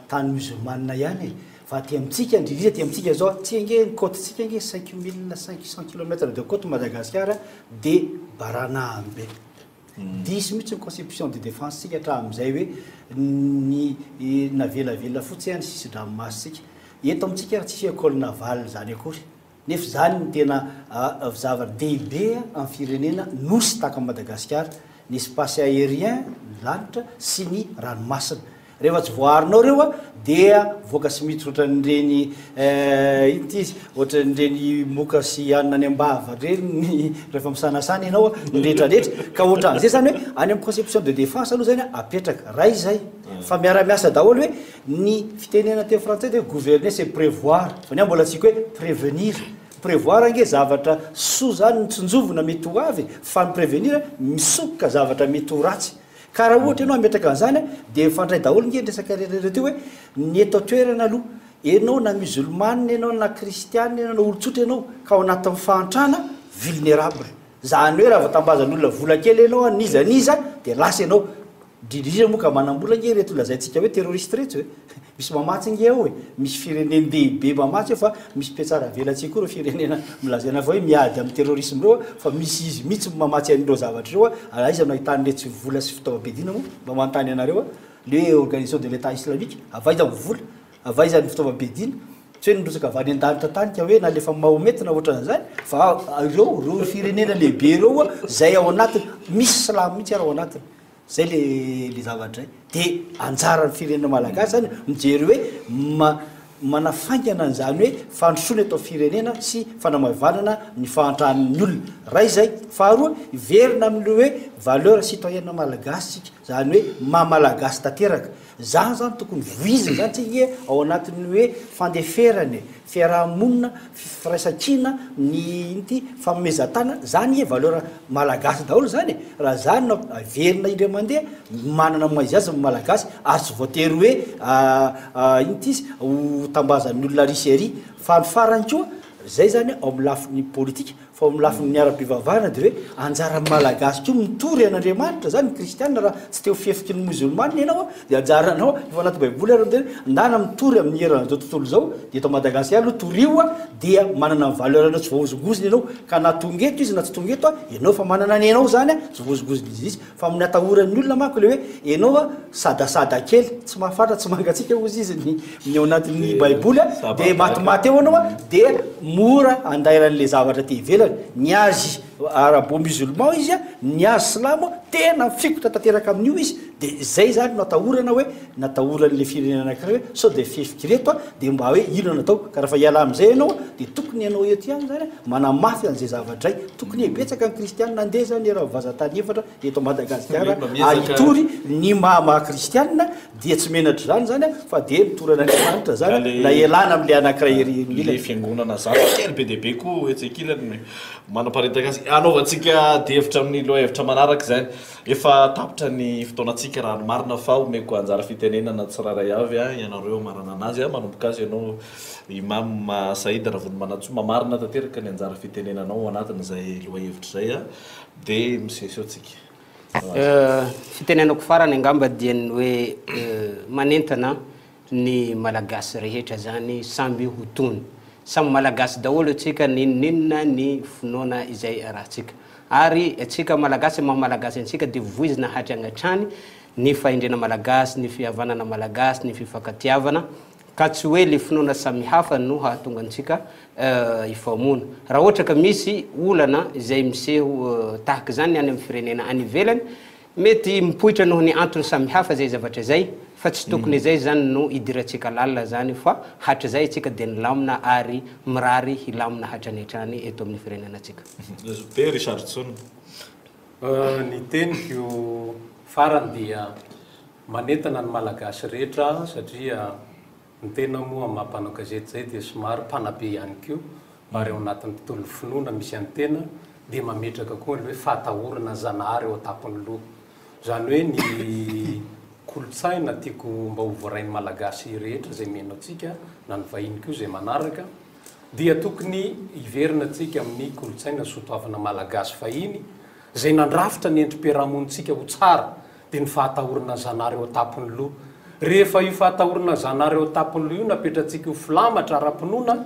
tany musulmane ihany e! Fa aty amintsika, indrindrindra aty amintsika zao, aty ange ny côte-tsika ange 5500 kilomètres de côte Madagasikara dia baranahany be. Diso mihitsy ny conception de défense-tsika hatramin'izay hoe ny navelavela fotsiny ny sisin-dranomasintsika. Eto amintsika ary tsisy école navale izany akory. Nefa izany no tena zava-dehibe amin'ny firenena nosy tahaka an'i Madagasikara, ny espace aérien, ny lanitra, sy ny ranomasina. Rehefa tsy voaarinao ireo dia voaka sy miditra ohatran'ireny inona ity izy, ohatran'ireny moka sy hanina any am-bava ireny ny rehefa misanasana ianao ny rehetrarehetra. Ka ohatran'izay izany hoe any amin'ny conception de défense aloha izany apetraka. Iray izay. Fa miara-miasa daholo hoe Ny fitenenana teny frantsay dia hoe gouverner c'est prévoir, fa ny ahy mbola asiako hoe prévenir. Prévoir ange zavatra soa zany no tsinjovina mety ho avy fa ny prévenir misoroka zavatra mety ho ratsy. Ka raha ohatra ianao hametraka an'izany dia mifandray daholo nge ny resaka rehetra teo hoe ny eto an-toerana aloha, ianao na musulmane ianao na kristiana ianao na olon-tsotra ianao ka ao anatin'ny fahantrana, vulnérable. Zany hoe raha vao tambazan'olona vola kely ianao n'iza n'iza dia lasa ianao. Indrindrindrindra moa ka manam-bola ange ireto lazaintsika hoe terroriste ireto e! Misy mamatsy ange ao e! Misy firenen-dehibe mamatsy eo fa misy mpihatsaravelatsihy koa ireo firenena milazaina fa hoe miady amin'ny terrorisme ireo fa misy izy mihitsy no mamatsy an'ireo zavatra ireo ary aiza no ahitan'iretsy vola sy fitaovam-piadiana moa? Mba manontany anareo aho, le hoe organisation de l'Etat islamique, avy aiza ny vola? Avy aiza ny fitaovam-piadiana? Tsy hoe nirotsaka avy any an-danitra tany ka hoe nalefa Mahomet na ohatran'izany fa ireo ireo firenena lehibe ireo izay ao anatiny, misy silamo mihitsy ary ao anatiny. Zay le le zavatra zay. De anjaran'ny firenena malagasy zany mijery hoe ma manafaingana an'izany hoe fandrosoana eto amin'ny firenena sy fanamaivanana ny fahantran'ny olona. Ray zay. Faharoa, hiverina amin'le hoe valeur citoyenne malagasy tsika, zany hoe maha malagasy tanteraka. Zany zany tokony voizina zany tsika ao anatin'ny hoe fandeferana e, fiaraha-monina, firaisankina, ny ino ty, fanomezan-tanana, zany anie valeur malagasy daholo zany e, raha zany no averina indray mandeha, manana ny maha izy azy ny malagasy ary tsy voatery hoe ino ty izy, ho tambazan'ny olona ary sy ary, fa ny farany koa, zay zany ao amin'ny lafiny politika, Fa ao amin'ny lafiny ara-pivavahana dia hoe anjaran'ny Malagasy koa mitory an'Andriamanitra izany, ny kristiana raha tsy te ho fihefiky ny musulmane ianao dia anjaranao, efa anaty baiboly ary miteny hoe ndana mitory amin'ny eran'izao tontolo izao, dia eto Madagasikara aloha torio dia manana ny valeur-nao tsy voahozongozona ianao, ka na tonga eto izy na tsy tonga eto ianao efa manana ny anao izany tsy voahozongozona izy izy. Fa amin'ny atahoran'ny olona manko ilay hoe ianao a sadasada kely, tsy mahafatra tsy mangatsiaka hozy izy ny ny ao anatin'ny baiboly a, dia matimaty eo anao a, dia mora andairan'ilay zavatra aty ivelany. Ny azy arabo musulman izy a, ny azy silamo tena mifikotra tanteraka amin'io izy, dia izay izany no atahorana hoe natahoran'ilay firenena anankiray hoe sao dia fihefik'ireto a, dia mba hoe inona no atao. Ka rehefa hiala amin'izay ianao a, dia tokony ianao eto ihany izany a, Manamafy an'izay zavatra izay. Tokony hebetsaka ny kristianina handeha izany eran'ny vazantany efatra eto Madagasikara ary hitory ny maha maha kristianina dia tsy menatra izany izany fa dia mitory an'Andriamanitra izany na ialana amin'ilay anankiray ery ilany. Ilay fiangonana zaza kely be dia be koa etsy ankilany manaparitaka azy. Hanaovantsika adihevitra amin'ny lohahevitra manaraka izany. Efa tapitra ny fotoanantsika raha ny marina fa omeko anjara fitenenana tsirairay avy ianareo hamarana anazy. Manomboka azy ianao Imam Saïd Ravonimanantsoa, mamarina tanteraka ny anjara fitenenanao ao anatin'izay lohahevitra izay dia miseho tsika. Fitenenako farany angamba dia ny hoe manentana ny Malagasy rehetra zany samby ho tony. Samy Malagasy daholo antsika n'inon'inona ny finoana izay arahantsika. Ary antsika Malagasy maha Malagasy antsika dia voizina hatrany hatrany ny fahendrena Malagasy, ny fihavanana Malagasy, ny fifankatiavana. Ka tsy hoe le finoana samihafa no hahatonga antsika hifamono. Raha ohatra ka misy olana izay miseho tahaka izany any amin'ny firenena any ivelany, mety mipoitra noho ny antony samihafa izay zavatra izay, fa tsy tokony izay izany no idirantsika lalina izany fa hatrizay isika dia nilamina ary mirary hilamina hatrany hatrany eto amin'ny firenenantsika. Be Richardson. Ny teniko farany dia Manentana ny Malagasy rehetra satria ny tena moa amin'ny maha mpanao gazety izay dia somary mpanabe ihany koa ary ao anatin'ny tontolon'ny finoana misy an'ny tena dia mametraka koa ny hoe fahatahorana ny Zanahary eo an-tampon'ny loha. Izany hoe ny kolontsaina tiako mba ho voarain'ny Malagasy rehetra izay mihaino antsika na ny vahiny koa izay manaraka dia tokony hiverina antsika amin'ny kolontsaina soatoavina Malagasy fahiny izay nandrafitra ny endri-piarahamonintsika ho tsara dia ny fahatahorana Zanahary eo an-tampon'ny loha. Rehefa io fahatahorana Zanahary eo an-tampon'ny loha io napetratsika ho filamatra ara-pinoana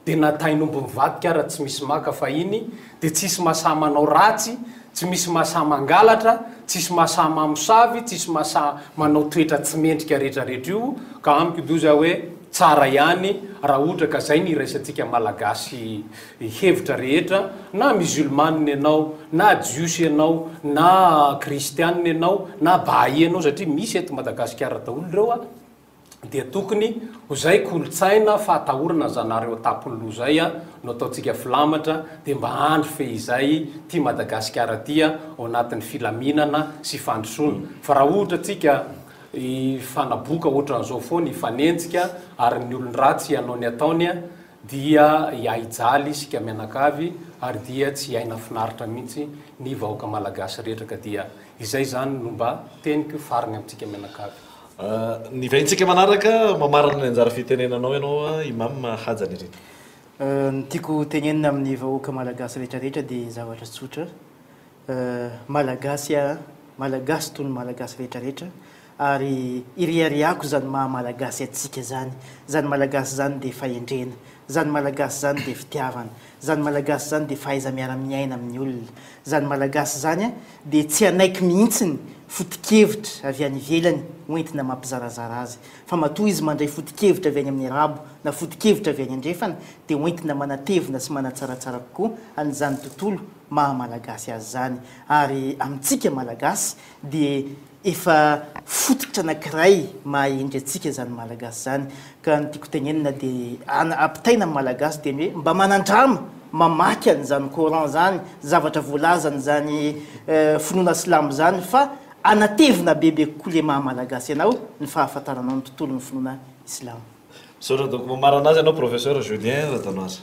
dia na tain'omby mivadika ara tsy misy maka fa iny dia tsisy mahasahy manao ratsy, tsy misy mahasahy mangalatra, tsisy mahasahy mamosavy, tsisy mahasahy manao toetra tsy mendrika retraretra io ka amiko doza hoe tsara ihany raha ohatra ka zay ny iraisantsika Malagasy hevitra rehetra na musulmane ianao na jiosy ianao na kristianina ianao na baha'i ianao satria misy eto Madagasikara daholo ireo a dia tokony ho zay kolontsaina fahatahorana Zanahary eo an-tampon'ny loha zay a no ataontsika filamatra dia mba andry fehizay ty Madagasikara ty a ao anatin'ny filaminana sy fandrosoana fa raha ohatra tsika hifanaboka ohatran'izao foana hifanenjika ary ny olon-dratsy hanao ny ataony a dia hiahijaly isika mianakavy ary dia tsy hiaina finaritra mihitsy ny vahoaka malagasy rehetra ka dia izay izany no mba teniko farany amintsika mianakavy. Ny vahintsika manaraka, mamarana ny anjara fitenenanao ianao Imam Haja Nirina. Ny tiako tenenina amin'ny vahoaka malagasy rehetra rehetra dia zavatra tsotra, Malagasy aho, Malagasy toy ny Malagasy rehetra rehetra ary ireharehako izany maha Malagasy antsika izany. Izany Malagasy izany dia fahendrena, izany Malagasy izany dia fitiavana, izany Malagasy izany dia fahaiza-miara-miaina amin'ny olona, izany Malagasy izany dia tsy hanaiky mihitsy ny foto-kevitra avy any ivelany hoentina mampizarazara azy. Fa matoa izy mandray foto-kevitra avy any amin'ny Arabo na foto-kevitra avy any Andrefana dia hoentina manatevina sy manatsaratsara kokoa an'izany tontolo maha Malagasy azy izany. Ary amintsika Malagasy dia efa fototra anankiray maha hendry antsika izany Malagasy izany. Ka ny tiako tenenina dia ampitaina amin'ny Malagasy dia ny hoe mba manandrama mamaky an'izany Coran izany, zavatra voalazan'izany finoana silamo izany fa anatevina bebe kokoa ilay maha Malagasy anao ny fahafantaranao ny tontolon'ny finoana silamo. Misaotra doko mamarana azy ianao Professeur Julien Radanoasa.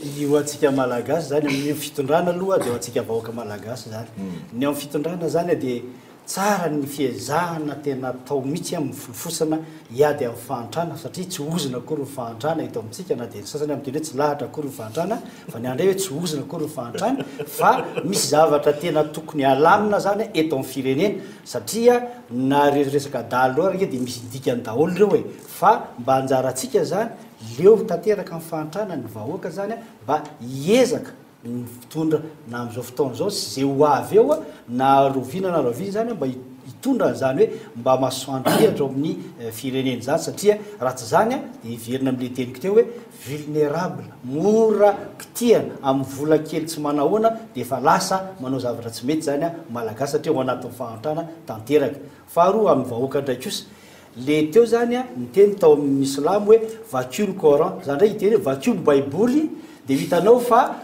Ny ho antsika Malagasy izany amin'ny fitondrana aloha dia ho antsika vahoaka Malagasy izany. Ny amin'ny fitondrana izany dia tsara ny fiezahana tena atao mihitsy amin'ny filofosana hiady amin'ny fahantrana satria tsy ozona akory ny fahantrana eto amintsika na dia ny sasany miteny hoe tsy lahatra akory ny fahantrana fa ny ahy indray hoe tsy ozona akory ny fahantrana fa misy zavatra tena tokony halamina izany eto amin'ny firenena satria na ireo resaka dahalo ireo ary ange dia misy dikany daholo ireo e fa mba anjarantsika izany leo tanteraka amin'ny fahantrana ny vahoaka izany mba hiezaka ny mpitondra na amin'izao fotoana izao sy izay ho avy eo na rahoviana na rahoviana izany mba hitondra an'izany hoe mba masoandro hihatra ao amin'ny firenena izany satria raha tsy izany dia hiverina amin'ilay teniko teo hoe vulnérable, mora kitihana amin'ny vola kely tsy manahoana dia efa lasa manao zavatra tsy mety izany Malagasy satria ao anatin'ny fahantrana tanteraka. Faharoa amin'ny vahoaka indray kosa, le teo zany a, niteny tao amin'ny silamo hoe vakio ny coran, za ndray hiteny hoe vakio ny baiboly de ho hitanao fa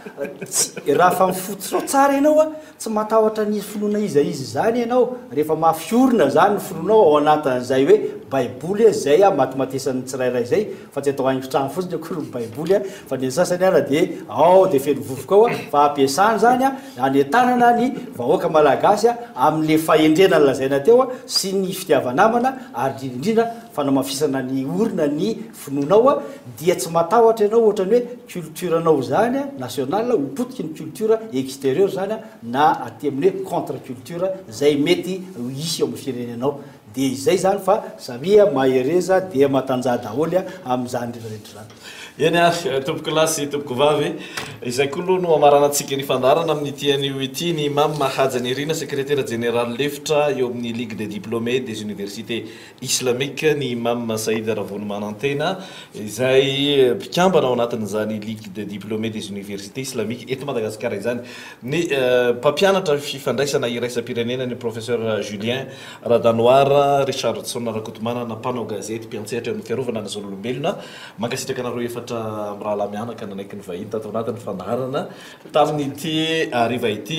tsy, raha fa mifototra ao tsara ianao a, tsy matahotra ny finoana iza iza izany ianao, rehefa mafy orina zany ny finoanao ao anatin'izay hoe baiboly zay a matimatesan'ny tsirairay zay, fa tsy atao haingon-trano fotsiny akory ny baiboly a, fa ny sasany ara de ao de feno vovoka ao a, fa ampiasana zany a, anentanana ny vahoaka malagasy a, amin'le fahendrena nolazaina teo a, sy ny fitiava-namana ary indrindra indrindra fanamafisana ny orina ny finoanao a, dia tsy matahotra ianao ohatran'ny hoe culture nao zany a, national, ho potiky ny culture exterieur zany a, na aty amin'ny hoe contre culture zay mety hisy eo amin'ny firenenao. Dia izay izany fa samia mahereza dia matanjaha daholo amin'izany rehetra rehetra izany. Eny ary tompokolahy sy tompokovavy, izay koa aloha no hamaranantsika ny fandaharana amin'ity anio ity. Ny Imam Haja Nirina, sekretera jeneraly lefitra eo amin'ny Ligue des diplômés des universités islamiques, ny Imam Saïd Ravonimanantena izay mpikambana ao anatin'izany Ligue des diplômés des universités islamiques eto Madagasikara izany, ny mpampianatra fifandraisana iraisam-pirenena, ny Professeur Julien Radanoara Richardson Rakotomanana, mpanao gazety, mpiantsehatra eo amin'ny fiarovana ny zon'olombelona. Mankasitraka anareo efatra mirahalahy mianaka nanaiky ny vahiny tato anatin'ny fandaharana tamin'ity hariva ity.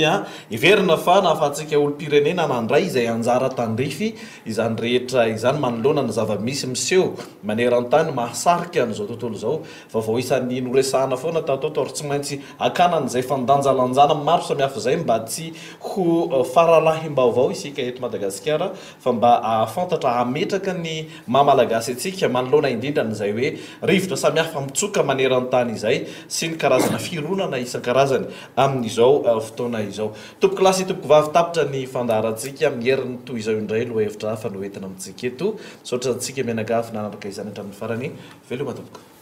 Heverina fa nahafahantsika olom-pirenena nandray izay anjara tandrify izany rehetra izany manoloana ny zava-misy miseho maneran-tany mahasarika an'izao tontolo izao. Vaovao isan'ny noresahana foana tato ato ary tsy maintsy hakana an'izay fandanjalanjana maro samihafa izay mba tsy ho faralahim-baovao isika eto Madagasikara fa mba hahafantatra, hametraka ny maha Malagasy antsika manoloana indrindra an'izay hoe rivotra samihafa mitsoka maneran-tany izay sy ny karazana fironana isan-karazany amin'izao fotoana izao. Tompokolahy sy tompokovavy, tapitra ny fandaharantsika. Amin'ny heriny toy izao indray lohahevitra hafa no entina amintsika eto. Misaotra antsika mianakavy nanaraka izany hatramin'ny farany. Veloma tompoko.